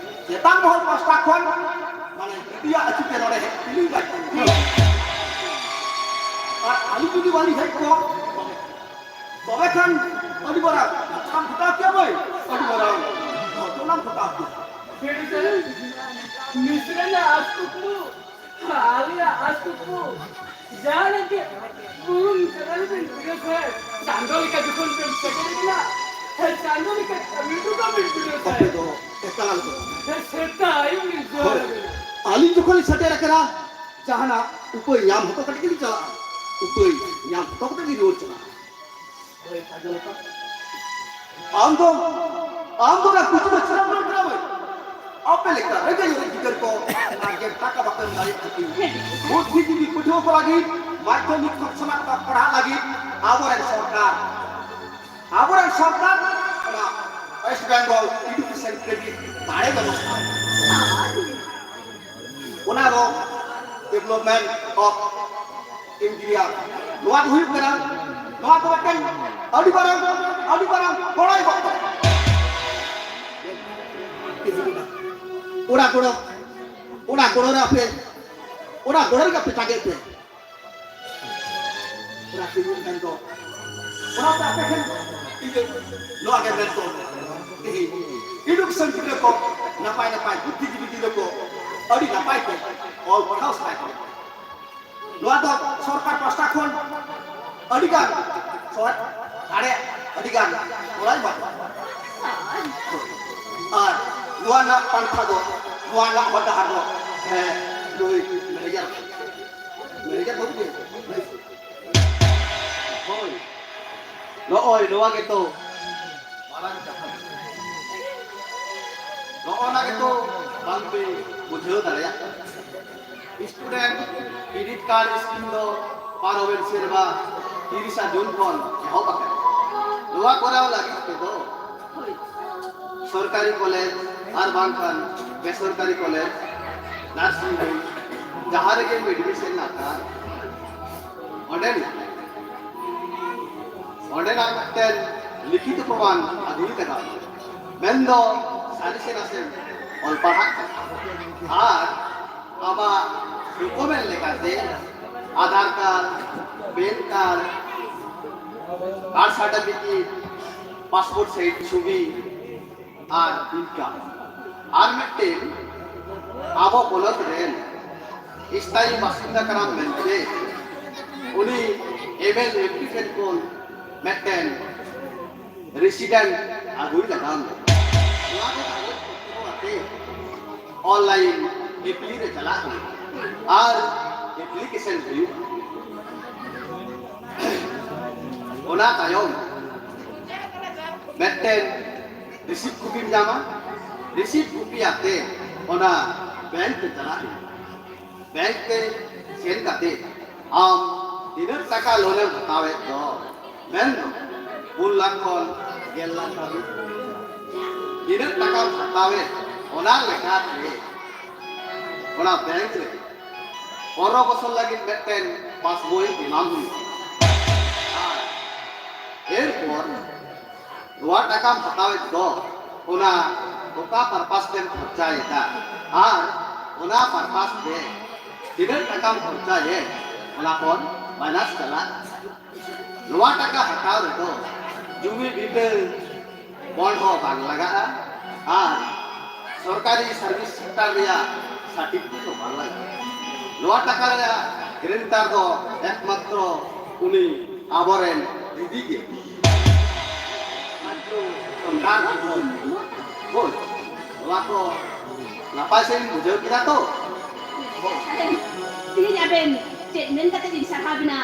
ᱪᱮᱛᱟᱱ ᱢᱚᱦᱚᱞ ᱯᱟᱦᱴᱟ ᱠᱷᱚᱱ ᱢᱟᱱᱮ ᱢᱤᱰᱤᱭᱟ ᱟᱹᱪᱩᱨ ᱛᱮ ᱱᱚᱰᱮ ᱦᱮᱡ ᱛᱤᱞᱤᱧ ᱵᱟᱭ ᱠᱟᱱᱟ᱾ ᱟᱨ ᱟᱹᱞᱤᱧ ᱡᱩᱫᱤ ᱵᱟᱹᱞᱤᱧ ᱦᱮᱡ ᱠᱚᱜ, ᱛᱚᱵᱮ ᱠᱷᱟᱱ ᱟᱹᱰᱤ ᱢᱟᱨᱟᱝ ᱜᱷᱚᱴᱚᱱᱟᱢ ᱜᱷᱚᱴᱟᱣ ᱠᱮᱭᱟ ᱢᱟᱹᱭ, ᱟᱹᱰᱤ ᱢᱟᱨᱟᱝ ᱜᱷᱚᱴᱚᱱᱟᱢ ᱜᱷᱚᱴᱟᱣ ᱠᱮᱭᱟ᱾ ᱢᱤᱥᱨᱟᱧᱟᱜ ᱟᱥ ᱠᱩᱠᱢᱩ, ᱟᱞᱮᱭᱟᱜ ᱟᱥ ᱠᱩᱠᱢᱩ, ᱡᱟᱦᱟᱸ ᱞᱟᱹᱜᱤᱫ ᱵᱩᱨᱩᱢ ᱠᱟᱫᱟᱞᱤᱧ ᱯᱤᱨᱤᱭᱚ ᱥᱟᱦᱮᱵᱽ, ᱪᱟᱸᱫᱚ ᱞᱮᱠᱟ ᱡᱚᱠᱷᱚᱱ ᱵᱮᱱ ᱥᱮᱴᱮᱨ ᱮᱱᱟ, ᱦᱮᱸ, ᱪᱟᱸᱫᱚ ᱞᱮᱠᱟ ᱪᱟᱸᱫᱚ ᱫᱚ ᱵᱟᱹᱧ ᱵᱩᱡᱷᱟᱹᱣ ᱟᱯᱮ ᱫᱚ ᱮᱠᱟᱞ ᱟᱞᱚᱯᱮ ᱨᱚᱲᱟ᱾ ᱦᱮᱸ, ᱥᱮᱛᱟᱜ ᱟᱹᱭᱩᱵ ᱞᱤᱧ ᱦᱳᱭ᱾ ᱡᱚᱦᱟᱨ ᱟᱹᱵᱤᱱᱟ᱾ ᱟᱹᱞᱤᱧ ᱡᱚᱠᱷᱚᱱ ᱞᱤᱧ ᱥᱮᱴᱮᱨ ᱟᱠᱟᱱᱟ, ᱡᱟᱦᱟᱱᱟᱜ ᱩᱯᱟᱹᱭ ᱧᱟᱢ ᱦᱚᱛᱚ ᱠᱟᱹᱴᱤᱡ ᱜᱮᱞᱤᱧ ᱪᱟᱞᱟᱜᱼᱟ, ᱩᱯᱟᱹᱭ ᱧᱟᱢ ᱦᱚᱛᱚ ᱠᱟᱛᱮ ᱞᱤᱧ ᱨᱩᱣᱟᱹᱲ ᱪᱟᱞᱟᱜᱼᱟ᱾ ᱦᱳᱭ, ᱪᱟᱸᱫᱚ ᱞᱮᱠᱟ᱾ ᱟᱢ ᱫᱚ, ᱟᱢ ᱫᱚ ᱚᱱᱟ ᱠᱩᱪ ᱫᱚ ᱪᱮᱫᱟᱜ ᱵᱟᱢ ᱨᱚᱲ ᱠᱟᱱᱟ ᱵᱟᱹᱭ? ᱟᱯᱮ ᱞᱮᱠᱟ ᱨᱮᱸᱜᱮᱡ ᱚᱨᱮᱡ ᱜᱤᱫᱟᱹᱨ ᱠᱚ ᱟᱨ ᱡᱮ ᱴᱟᱠᱟ ᱵᱟᱠᱚ ᱮᱢ ᱫᱟᱲᱮᱭᱟᱜ ᱠᱷᱟᱹᱛᱤᱨ ᱵᱩᱫᱽᱫᱷᱤᱡᱤᱵᱤ ᱯᱟᱹᱴᱷᱩᱣᱟᱹ ᱠᱚ ᱞᱟᱹᱜᱤᱫ ᱢᱟᱫᱽᱫᱷᱚᱢᱤᱠ ᱠᱷᱚᱱ ᱥᱮᱬᱟ ᱠᱚ ᱯᱟᱲᱦᱟᱜ ᱞᱟᱹᱜᱤᱫ ᱟᱵᱚᱨᱮᱱ ᱥᱚᱨᱠᱟᱨ, ᱟᱵᱚᱨᱮᱱ ᱥᱚᱨᱠᱟᱨ ᱚᱱᱟ West Bengal Education Credit ᱫᱟᱲᱮ ᱵᱮᱵᱚᱥᱛᱷᱟ ᱚᱱᱟ ᱫᱚ Development of India᱾ ᱱᱚᱣᱟ ᱫᱚ ᱦᱩᱭᱩᱜ ᱠᱟᱱᱟ, ᱱᱚᱣᱟ ᱫᱚ ᱢᱤᱫᱴᱮᱱ ᱟᱹᱰᱤ ᱢᱟᱨᱟᱝ, ᱟᱹᱰᱤ ᱢᱟᱨᱟᱝ ᱜᱚᱲᱚᱭ ᱮᱢᱚᱜ ᱠᱟᱱᱟ᱾ ᱚᱱᱟ ᱜᱚᱲᱚ, ᱚᱱᱟ ᱜᱚᱲᱚ ᱨᱮ ᱟᱯᱮ, ᱚᱱᱟ ᱜᱚᱲᱚ ᱨᱮᱜᱮ ᱟᱯᱮ ᱛᱟᱸᱜᱮ ᱯᱮ᱾ ᱚᱱᱟ ᱛᱤᱸᱜᱩ ᱞᱮᱱᱠᱷᱟᱱ ᱫᱚ, ᱚᱱᱟᱛᱮ ᱟᱯᱮ ᱴᱷᱮᱱ ᱤᱧ ᱫᱚ ᱱᱚᱣᱟ ᱜᱮ ᱢᱮᱱ ᱛᱚ, ᱛᱮᱦᱮᱧ education ᱜᱤᱫᱽᱨᱟᱹ ᱠᱚ ᱱᱟᱯᱟᱭ ᱱᱟᱯᱟᱭ ᱵᱩᱫᱽᱫᱷᱤᱡᱤᱵᱤ ᱜᱤᱫᱽᱨᱟᱹ ᱠᱚ ᱟᱹᱰᱤ ᱱᱟᱯᱟᱭ ᱛᱮ ᱚᱞ ᱯᱟᱲᱦᱟᱣ ᱥᱟᱱᱟᱭᱮᱫ ᱠᱚᱣᱟ᱾ ᱱᱚᱣᱟ ᱫᱚ ᱥᱚᱨᱠᱟᱨ ᱯᱟᱥᱴᱟ ᱠᱷᱚᱱ ᱟᱹᱰᱤᱜᱟᱱ ᱥᱚᱦᱚᱫ ᱫᱟᱲᱮ, ᱟᱹᱰᱤᱜᱟᱱ ᱜᱚᱲᱚᱭ ᱮᱢᱟ ᱠᱚᱣᱟ᱾ ᱟᱨ ᱱᱚᱣᱟ ᱨᱮᱱᱟᱜ ᱯᱟᱱᱛᱷᱟ ᱫᱚ, ᱱᱚᱣᱟ ᱨᱮᱱᱟᱜ ᱦᱚᱨ ᱰᱟᱦᱟᱨ ᱫᱚ, ᱦᱮᱸ, ᱱᱩᱭ ᱢᱮᱱᱮᱡᱟᱨ, ᱢᱮᱱᱮᱡᱟᱨ ᱵᱟᱹᱵᱩ ᱜᱮ᱾ ᱦᱳᱭ, ᱱᱚᱜᱼᱚᱭ ᱱᱚᱣᱟ ᱜᱮᱛᱚ ᱢᱟᱨᱟᱝ ᱠᱟᱛᱷᱟ᱾ ᱱᱚᱜᱼᱚ ᱱᱟ ᱜᱮᱛᱚ ᱵᱟᱝᱯᱮ ᱵᱩᱡᱷᱟᱹᱣ ᱫᱟᱲᱮᱭᱟᱜ ᱠᱟᱱᱟ᱾ Student Credit Card Scheme ᱫᱚ ᱯᱟᱨᱚᱢᱮᱱ ᱥᱮᱨᱢᱟ ᱛᱤᱨᱤᱥᱟ ᱡᱩᱱ ᱠᱷᱚᱱ ᱮᱦᱚᱵ ᱟᱠᱟᱱᱟ᱾ ᱱᱚᱣᱟ ᱠᱚᱨᱟᱣ ᱞᱟᱹᱜᱤᱫ ᱛᱮᱫᱚ ᱥᱚᱨᱠᱟᱨᱤ ᱠᱚᱞᱮᱡᱽ ᱟᱨ ᱵᱟᱝᱠᱷᱟᱱ ᱵᱮᱥᱚᱨᱠᱟᱨᱤ ᱠᱚᱞᱮᱡᱽ, nursing home, ᱡᱟᱦᱟᱸ ᱨᱮᱜᱮᱢ admission ᱟᱠᱟᱱ, ᱚᱸᱰᱮ, ᱚᱸᱰᱮᱱᱟᱜ ᱢᱤᱫᱴᱮᱱ ᱞᱤᱠᱷᱤᱛ ᱯᱨᱚᱢᱟᱱ ᱟᱹᱜᱩᱭ ᱠᱟᱫᱟ, ᱢᱮᱱᱫᱚ ᱥᱟᱹᱨᱤ ᱥᱮ ᱱᱟᱥᱮᱢ ᱚᱞ ᱯᱟᱲᱦᱟᱜ ᱠᱟᱱᱟ᱾ ᱟᱨ ᱟᱢᱟᱜ document ᱞᱮᱠᱟᱛᱮ Aadhaar card, PAN card, birth certificate, passport size ᱪᱷᱚᱵᱤ ᱟᱨ income᱾ ᱟᱨ ᱢᱤᱫᱴᱮᱱ ᱟᱵᱚ ᱯᱚᱱᱚᱛ ᱨᱮᱱ ᱥᱛᱷᱟᱭᱤ ᱵᱟᱥᱤᱱᱫᱟ ᱠᱟᱱᱟᱢ ᱢᱮᱱᱛᱮ ᱩᱱᱤ MLA ᱴᱷᱮᱱ ᱠᱷᱚᱱ ᱢᱤᱫᱴᱮᱱ ᱨᱮᱥᱤᱰᱮᱱᱴ ᱟᱹᱜᱩᱭ ᱞᱟᱜᱟᱣ ᱢᱮ᱾ ᱱᱚᱣᱟ ᱠᱚ ᱠᱟᱜᱚᱡᱽ ᱯᱚᱛᱨᱚ ᱟᱛᱮ ᱚᱱᱞᱟᱭᱤᱱ ᱮᱯᱞᱤ ᱨᱮ ᱪᱟᱞᱟᱜ ᱦᱩᱭᱩᱜᱼᱟ ᱟᱨ ᱮᱯᱞᱤᱠᱮᱥᱚᱱ ᱦᱩᱭᱩᱜᱼᱟ᱾ ᱚᱱᱟ ᱛᱟᱭᱚᱢ ᱢᱤᱫᱴᱮᱱ ᱨᱤᱥᱤᱯᱴ ᱠᱚᱯᱤᱢ ᱧᱟᱢᱟ᱾ ᱨᱤᱥᱤᱯᱴ ᱠᱚᱯᱤ ᱟᱛᱮ ᱚᱱᱟ ᱵᱮᱝᱠ ᱛᱮ ᱪᱟᱞᱟᱜ ᱦᱩᱭᱩᱜᱼᱟ᱾ ᱵᱮᱝᱠ ᱛᱮ ᱥᱮᱱ ᱠᱟᱛᱮ ᱟᱢ ᱛᱤᱱᱟᱹᱜ ᱴᱟᱠᱟ ᱞᱳᱱ ᱮᱢ ᱦᱟᱛᱟᱣᱮᱫ ᱫᱚ, ᱢᱮᱱᱫᱚ ᱯᱩᱱ ᱞᱟᱠᱷ ᱠᱷᱚᱱ ᱜᱮᱞ ᱞᱟᱠᱷ ᱫᱷᱟᱹᱵᱤᱡ ᱛᱤᱱᱟᱹᱜ ᱴᱟᱠᱟᱢ ᱦᱟᱛᱟᱣᱮᱫ, ᱚᱱᱟ ᱞᱮᱠᱟᱛᱮ ᱚᱱᱟ ᱵᱮᱝᱠ ᱨᱮ ᱯᱚᱱᱨᱚ ᱵᱚᱪᱷᱚᱨ ᱞᱟᱹᱜᱤᱫ ᱢᱤᱫᱴᱮᱱ ᱯᱟᱥᱵᱳᱭ ᱮᱢᱟᱢ ᱦᱩᱭᱩᱜᱼᱟ᱾ ᱟᱨ ᱮᱨᱯᱚᱨ ᱱᱚᱣᱟ ᱴᱟᱠᱟᱢ ᱦᱟᱛᱟᱣᱮᱫ ᱫᱚ, ᱚᱱᱟ ᱚᱠᱟ ᱯᱟᱨᱯᱟᱥ ᱛᱮᱢ ᱠᱷᱚᱨᱪᱟᱭᱮᱫᱟ ᱟᱨ ᱚᱱᱟ ᱯᱟᱨᱯᱟᱥ ᱛᱮ ᱛᱤᱱᱟᱹᱜ ᱴᱟᱠᱟᱢ ᱠᱷᱚᱨᱪᱟᱭᱮᱫ, ᱚᱱᱟ ᱠᱷᱚᱱ ᱢᱟᱭᱱᱟᱥ ᱪᱟᱞᱟᱜ᱾ ᱱᱚᱣᱟ ᱴᱟᱠᱟ ᱦᱟᱛᱟᱣ ᱨᱮᱫᱚ ᱡᱩᱢᱤ ᱵᱤᱴᱟᱹ ᱵᱚᱱᱰ ᱦᱚᱸ ᱵᱟᱝ ᱞᱟᱜᱟᱜᱼᱟ ᱟᱨ ᱥᱚᱨᱠᱟᱨᱤ ᱥᱟᱨᱵᱷᱤᱥ ᱥᱮᱠᱴᱟᱨ ᱨᱮᱭᱟᱜ ᱥᱟᱨᱴᱤᱯᱷᱤᱠᱮᱴ ᱦᱚᱸ ᱵᱟᱝ ᱞᱟᱜᱟᱜᱼᱟ᱾ ᱱᱚᱣᱟ ᱴᱟᱠᱟ ᱨᱮᱭᱟᱜ ᱜᱮᱨᱮᱱᱴᱟᱨ ᱫᱚ ᱮᱠᱢᱟᱛᱨᱚ ᱩᱱᱤ ᱟᱵᱚᱨᱮᱱ ᱫᱤᱫᱤ ᱜᱮ᱾ ᱦᱳᱭ, ᱱᱚᱣᱟ ᱠᱚ ᱱᱟᱯᱟᱭ ᱥᱟᱺᱦᱤᱡ ᱵᱩᱡᱷᱟᱹᱣ ᱠᱮᱫᱟ ᱛᱚ? ᱛᱮᱦᱮᱧ ᱟᱵᱮᱱ ᱪᱮᱫ ᱢᱮᱱ ᱠᱟᱛᱮ ᱞᱤᱧ ᱥᱟᱨᱦᱟᱣ ᱵᱮᱱᱟ?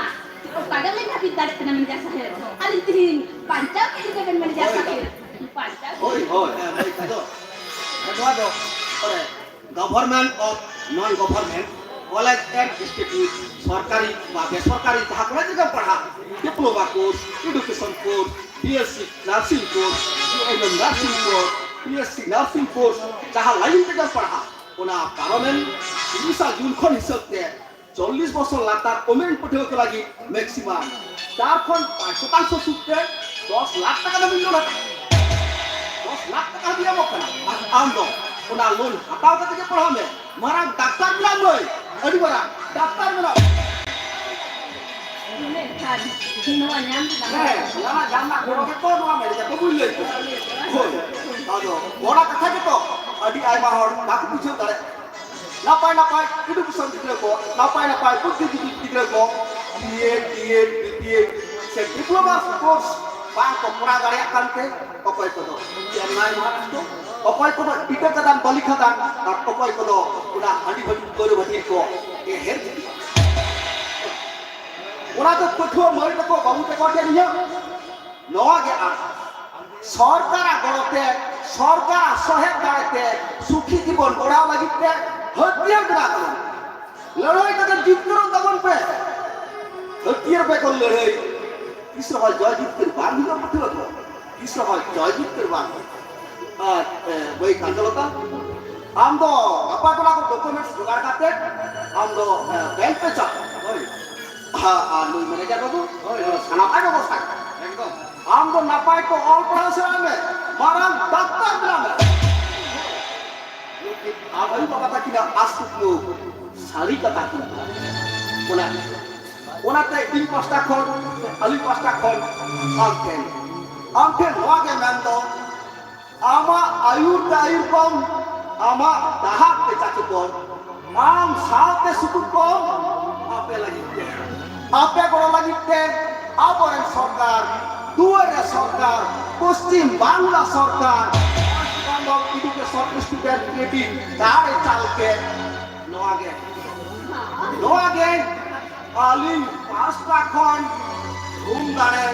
ᱚᱠᱟ ᱜᱮ ᱵᱟᱹᱞᱤᱧ ᱦᱟᱹᱯᱤᱫ ᱫᱟᱲᱮᱭᱟᱜ ᱠᱟᱱᱟ ᱢᱮᱱᱮᱡᱟᱨ ᱥᱟᱦᱮᱵᱽ᱾ ᱟᱹᱞᱤᱧ ᱛᱮᱦᱮᱧ ᱵᱟᱧᱪᱟᱣ ᱠᱮᱫ ᱞᱤᱧᱟ ᱵᱮᱱ ᱢᱮᱱᱮᱡᱟᱨ ᱥᱟᱦᱮᱵᱽ᱾ ᱵᱟᱧᱪᱟᱣ ᱦᱳᱭ, ᱦᱳᱭ, ᱦᱮᱸ, ᱢᱟᱹᱭ ᱠᱚᱫᱚ᱾ ᱱᱚᱣᱟ ᱫᱚ ᱚᱠᱟᱨᱮ? Government of non government college and institute, ᱥᱚᱨᱠᱟᱨᱤ ᱵᱟ ᱵᱮᱥᱚᱨᱠᱟᱨᱤ ᱡᱟᱦᱟᱸ ᱠᱚᱞᱮᱡᱽ ᱨᱮᱜᱮᱢ ᱯᱟᱲᱦᱟᱜ, diploma course, education course, B S C nursing course, B M nursing course, B S C nursing course, ᱡᱟᱦᱟᱸ line ᱛᱮᱜᱮᱢ ᱯᱟᱲᱦᱟᱜ, ᱚᱱᱟ ᱯᱟᱨᱚᱢᱮᱱ ᱛᱤᱨᱤᱥᱟ ᱡᱩᱱ ᱠᱷᱚᱱ ᱦᱤᱥᱟᱹᱵ ᱛᱮ ᱪᱚᱞᱞᱤᱥ ᱵᱚᱪᱷᱚᱨ ᱞᱟᱛᱟᱨ ᱩᱢᱮᱨ ᱯᱟᱹᱴᱷᱩᱣᱟᱹ ᱠᱚ ᱞᱟᱹᱜᱤᱫ maximum ᱪᱟᱨ ᱠᱷᱚᱱ ᱯᱟᱸᱪ ᱥᱚᱛᱟᱝᱥᱚ ᱥᱩᱫ ᱛᱮ ᱫᱚᱥ ᱞᱟᱠᱷ ᱴᱟᱠᱟ ᱫᱷᱟᱹᱵᱤᱡ loan ᱦᱟᱛᱟᱣ᱾ ᱫᱚᱥ ᱞᱟᱠᱷ ᱴᱟᱠᱟ ᱦᱟᱹᱵᱤᱡ ᱮᱢᱚᱜ ᱠᱟᱱᱟ᱾ ᱟᱨ ᱟᱢ ᱫᱚ ᱚᱱᱟ loan ᱦᱟᱛᱟᱣ ᱠᱟᱛᱮ ᱜᱮ ᱯᱟᱲᱦᱟᱜ ᱢᱮ᱾ ᱢᱟᱨᱟᱝ ᱰᱟᱠᱛᱟᱨ ᱵᱮᱱᱟᱜ ᱢᱟᱹᱭ, ᱟᱹᱰᱤ ᱢᱟᱨᱟᱝ ᱰᱟᱠᱛᱟᱨ ᱵᱮᱱᱟᱜ᱾ ᱢᱮᱱᱠᱷᱟᱱ ᱱᱚᱣᱟ ᱧᱟᱢ ᱨᱮᱱᱟᱜ ᱦᱮᱸ, ᱚᱱᱟ ᱧᱟᱢ ᱨᱮᱱᱟᱜ ᱜᱚᱲᱚ ᱜᱮᱛᱚ ᱱᱚᱣᱟ ᱢᱮᱱᱮᱡᱟᱨ ᱫᱚ ᱵᱟᱹᱧ ᱞᱟᱹᱭ ᱠᱮᱫᱟ᱾ ᱦᱳᱭ, ᱟᱫᱚ ᱚᱱᱟ ᱠᱟᱛᱷᱟ ᱜᱮᱛᱚ ᱟᱹᱰᱤ ᱟᱭᱢᱟ ᱦᱚᱲ ᱵᱟᱠᱚ ᱵᱩᱡᱷᱟᱹᱣ ᱫᱟᱲᱮᱭᱟᱜ ᱠᱟᱱᱟ᱾ ᱱᱟᱯᱟᱭ ᱱᱟᱯᱟᱭ education ᱜᱤᱫᱽᱨᱟᱹ ᱠᱚ, ᱱᱟᱯᱟᱭ ᱱᱟᱯᱟᱭ ᱵᱩᱫᱽᱫᱷᱤᱡᱤᱵᱤ ᱜᱤᱫᱽᱨᱟᱹ ᱠᱚ B.Ed, D.Ed, B.Ped ᱥᱮ diploma course ᱵᱟᱝ ᱠᱚ ᱠᱚᱨᱟᱣ ᱫᱟᱲᱮᱭᱟᱜ ᱠᱟᱱᱛᱮ ᱚᱠᱚᱭ ᱠᱚᱫᱚ ᱪᱮᱱᱱᱟᱭ ᱢᱚᱦᱟᱨᱟᱥᱴᱨᱚ, ᱚᱠᱚᱭ ᱠᱚᱫᱚ ᱤᱴᱟᱹ ᱠᱟᱫᱟᱢ ᱵᱟᱹᱞᱤ ᱠᱷᱟᱫᱟᱱ, ᱟᱨ ᱚᱠᱚᱭ ᱠᱚᱫᱚ ᱚᱱᱟ ᱦᱟᱺᱰᱤ ᱵᱷᱟᱹᱴᱤ ᱯᱟᱹᱣᱨᱟᱹ ᱵᱷᱟᱹᱴᱤ ᱨᱮᱠᱚ ᱮᱦᱮᱨ ᱜᱤᱰᱤᱭᱟ᱾ ᱚᱱᱟ ᱫᱚ ᱯᱟᱹᱴᱷᱩᱣᱟᱹ ᱢᱟᱹᱭ ᱛᱟᱠᱚ ᱵᱟᱹᱵᱩ ᱛᱟᱠᱚ ᱴᱷᱮᱱ ᱤᱧᱟᱹᱜ ᱱᱚᱣᱟ ᱜᱮ ᱟᱨ ᱥᱚᱨᱠᱟᱨᱟᱜ ᱜᱚᱲᱚ ᱛᱮ, ᱥᱚᱨᱠᱟᱨᱟᱜ ᱥᱚᱦᱮᱫ ᱫᱟᱲᱮ ᱛᱮ ᱥᱩᱠᱷᱤ ᱡᱤᱵᱚᱱ ᱜᱚᱲᱟᱣ ᱞᱟᱹᱜᱤᱫ ᱛᱮ ᱦᱟᱹᱛᱭᱟᱹᱨ ᱵᱮᱱᱟᱣ ᱛᱟᱵᱚᱱ ᱯᱮ᱾ ᱞᱟᱹᱲᱦᱟᱹᱭ ᱠᱟᱛᱮ ᱡᱤᱛᱠᱟᱹᱨᱚᱜ ᱛᱟᱵᱚᱱ ᱯᱮ᱾ ᱦᱟᱹᱛᱭᱟᱹᱨ ᱵᱮᱜᱚᱨ ᱞᱟᱹᱲᱦᱟᱹᱭ ᱛᱤᱥ ᱨᱮᱦᱚᱸ ᱡᱚᱭ ᱡᱤᱛᱠᱟᱹᱨ ᱵᱟᱝ ᱦᱩᱭᱩᱜᱼᱟ ᱯᱟᱹᱴᱷᱩᱣᱟᱹ ᱠᱚ᱾ ᱛᱤᱥ ᱨᱮᱦᱚᱸ ᱡᱚᱭ ᱡᱤᱛᱠᱟᱹᱨ ᱵᱟᱝ ᱦᱩᱭᱩᱜᱼᱟ᱾ ᱟᱨ, ᱮ, ᱵᱟᱹᱭ ᱠᱟᱧᱪᱚᱞᱚᱛᱟ, ᱟᱢ ᱫᱚ ᱜᱟᱯᱟ ᱛᱚᱨᱟ ᱠᱚ ᱰᱚᱠᱩᱢᱮᱱᱴᱥ ᱡᱚᱜᱟᱲ ᱠᱟᱛᱮ ᱟᱢ ᱫᱚ, ᱮ, ᱵᱮᱝᱠ ᱯᱮ ᱪᱟᱞᱟᱜᱼᱟ᱾ ᱦᱳᱭ᱾ ᱟᱨ, ᱟᱨ ᱱᱩᱭ ᱢᱮᱱᱮᱡᱟᱨ ᱵᱟᱹᱵᱩ, ᱦᱳᱭ, ᱦᱳᱭ᱾ ᱥᱟᱱᱟᱢᱟᱜ ᱵᱮᱵᱚᱥᱛᱷᱟ᱾ ᱮᱠᱫᱚᱢ᱾ ᱟᱢ ᱫᱚ ᱱᱟᱯᱟᱭ ᱠᱚ ᱚᱞ ᱯᱟᱲᱦᱟᱣ ᱥᱮᱬᱟᱭ ᱢᱮ, ᱢᱟᱨᱟᱝ ᱰᱟᱠᱛᱟᱨ ᱵᱮᱱᱟᱣ ᱢᱮ᱾ ᱟᱢ ᱟᱭᱳ ᱵᱟᱵᱟ ᱛᱟᱹᱠᱤᱱᱟᱜ ᱟᱥ ᱠᱩᱠᱢᱩ ᱥᱟᱹᱨᱤ ᱠᱟᱛᱷᱟ ᱠᱤᱱ ᱚᱱᱟ, ᱚᱱᱟᱛᱮ ᱤᱧ ᱯᱟᱥᱴᱟ ᱠᱷᱚᱱ, ᱟᱹᱞᱤᱧ ᱯᱟᱥᱴᱟ ᱠᱷᱚᱱ ᱟᱢ ᱴᱷᱮᱱ, ᱟᱢ ᱴᱷᱮᱱ ᱱᱚᱣᱟ ᱜᱮ ᱢᱮᱱ ᱫᱚ, ᱟᱢᱟᱜ ᱟᱹᱭᱩᱨ ᱛᱮ ᱟᱹᱭᱩᱨ ᱠᱚᱢ, ᱟᱢᱟᱜ ᱰᱟᱦᱟᱨ ᱛᱮ ᱪᱟᱪᱳ ᱠᱚᱢ, ᱟᱢ ᱥᱟᱶᱛᱮ ᱥᱩᱛᱩᱜ ᱠᱚᱢ, ᱟᱯᱮ ᱞᱟᱹᱜᱤᱫ ᱛᱮ, ᱟᱯᱮ ᱜᱚᱲᱚ ᱞᱟᱹᱜᱤᱫ ᱛᱮ ᱟᱵᱚᱨᱮᱱ ᱥᱚᱨᱠᱟᱨ, ᱫᱩᱣᱟᱹᱨ ᱨᱮ ᱥᱚᱨᱠᱟᱨ, ᱯᱚᱥᱪᱤᱢ ᱵᱟᱝᱞᱟ ᱥᱚᱨᱠᱟᱨ, West Bengal Education Student Union ᱫᱟᱲᱮ ᱪᱟᱞ ᱠᱮᱫ᱾ ᱱᱚᱣᱟ ᱜᱮ, ᱱᱚᱣᱟ ᱜᱮ ᱟᱹᱞᱤᱧ ᱯᱟᱥᱴᱟ ᱠᱷᱚᱱ ᱛᱷᱩᱢ ᱫᱟᱲᱮ,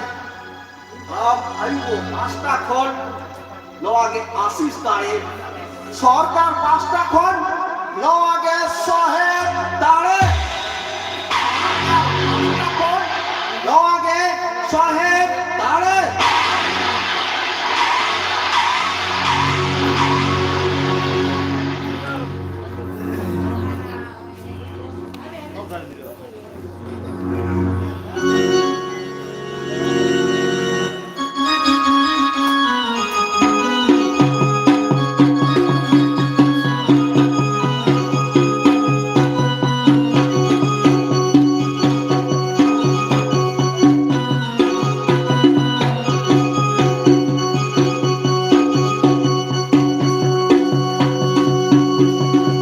ᱟᱢ ᱟᱭᱳ ᱯᱟᱥᱴᱟ ᱠᱷᱚᱱ ᱱᱚᱣᱟ ᱜᱮ ᱟᱥᱤᱥ ᱫᱟᱲᱮ, ᱥᱚᱨᱠᱟᱨ ᱯᱟᱥᱴᱟ ᱠᱷᱚᱱ ᱱᱚᱣᱟ ᱜᱮ ᱥᱚᱦᱮᱫ ᱫᱟᱲᱮ᱾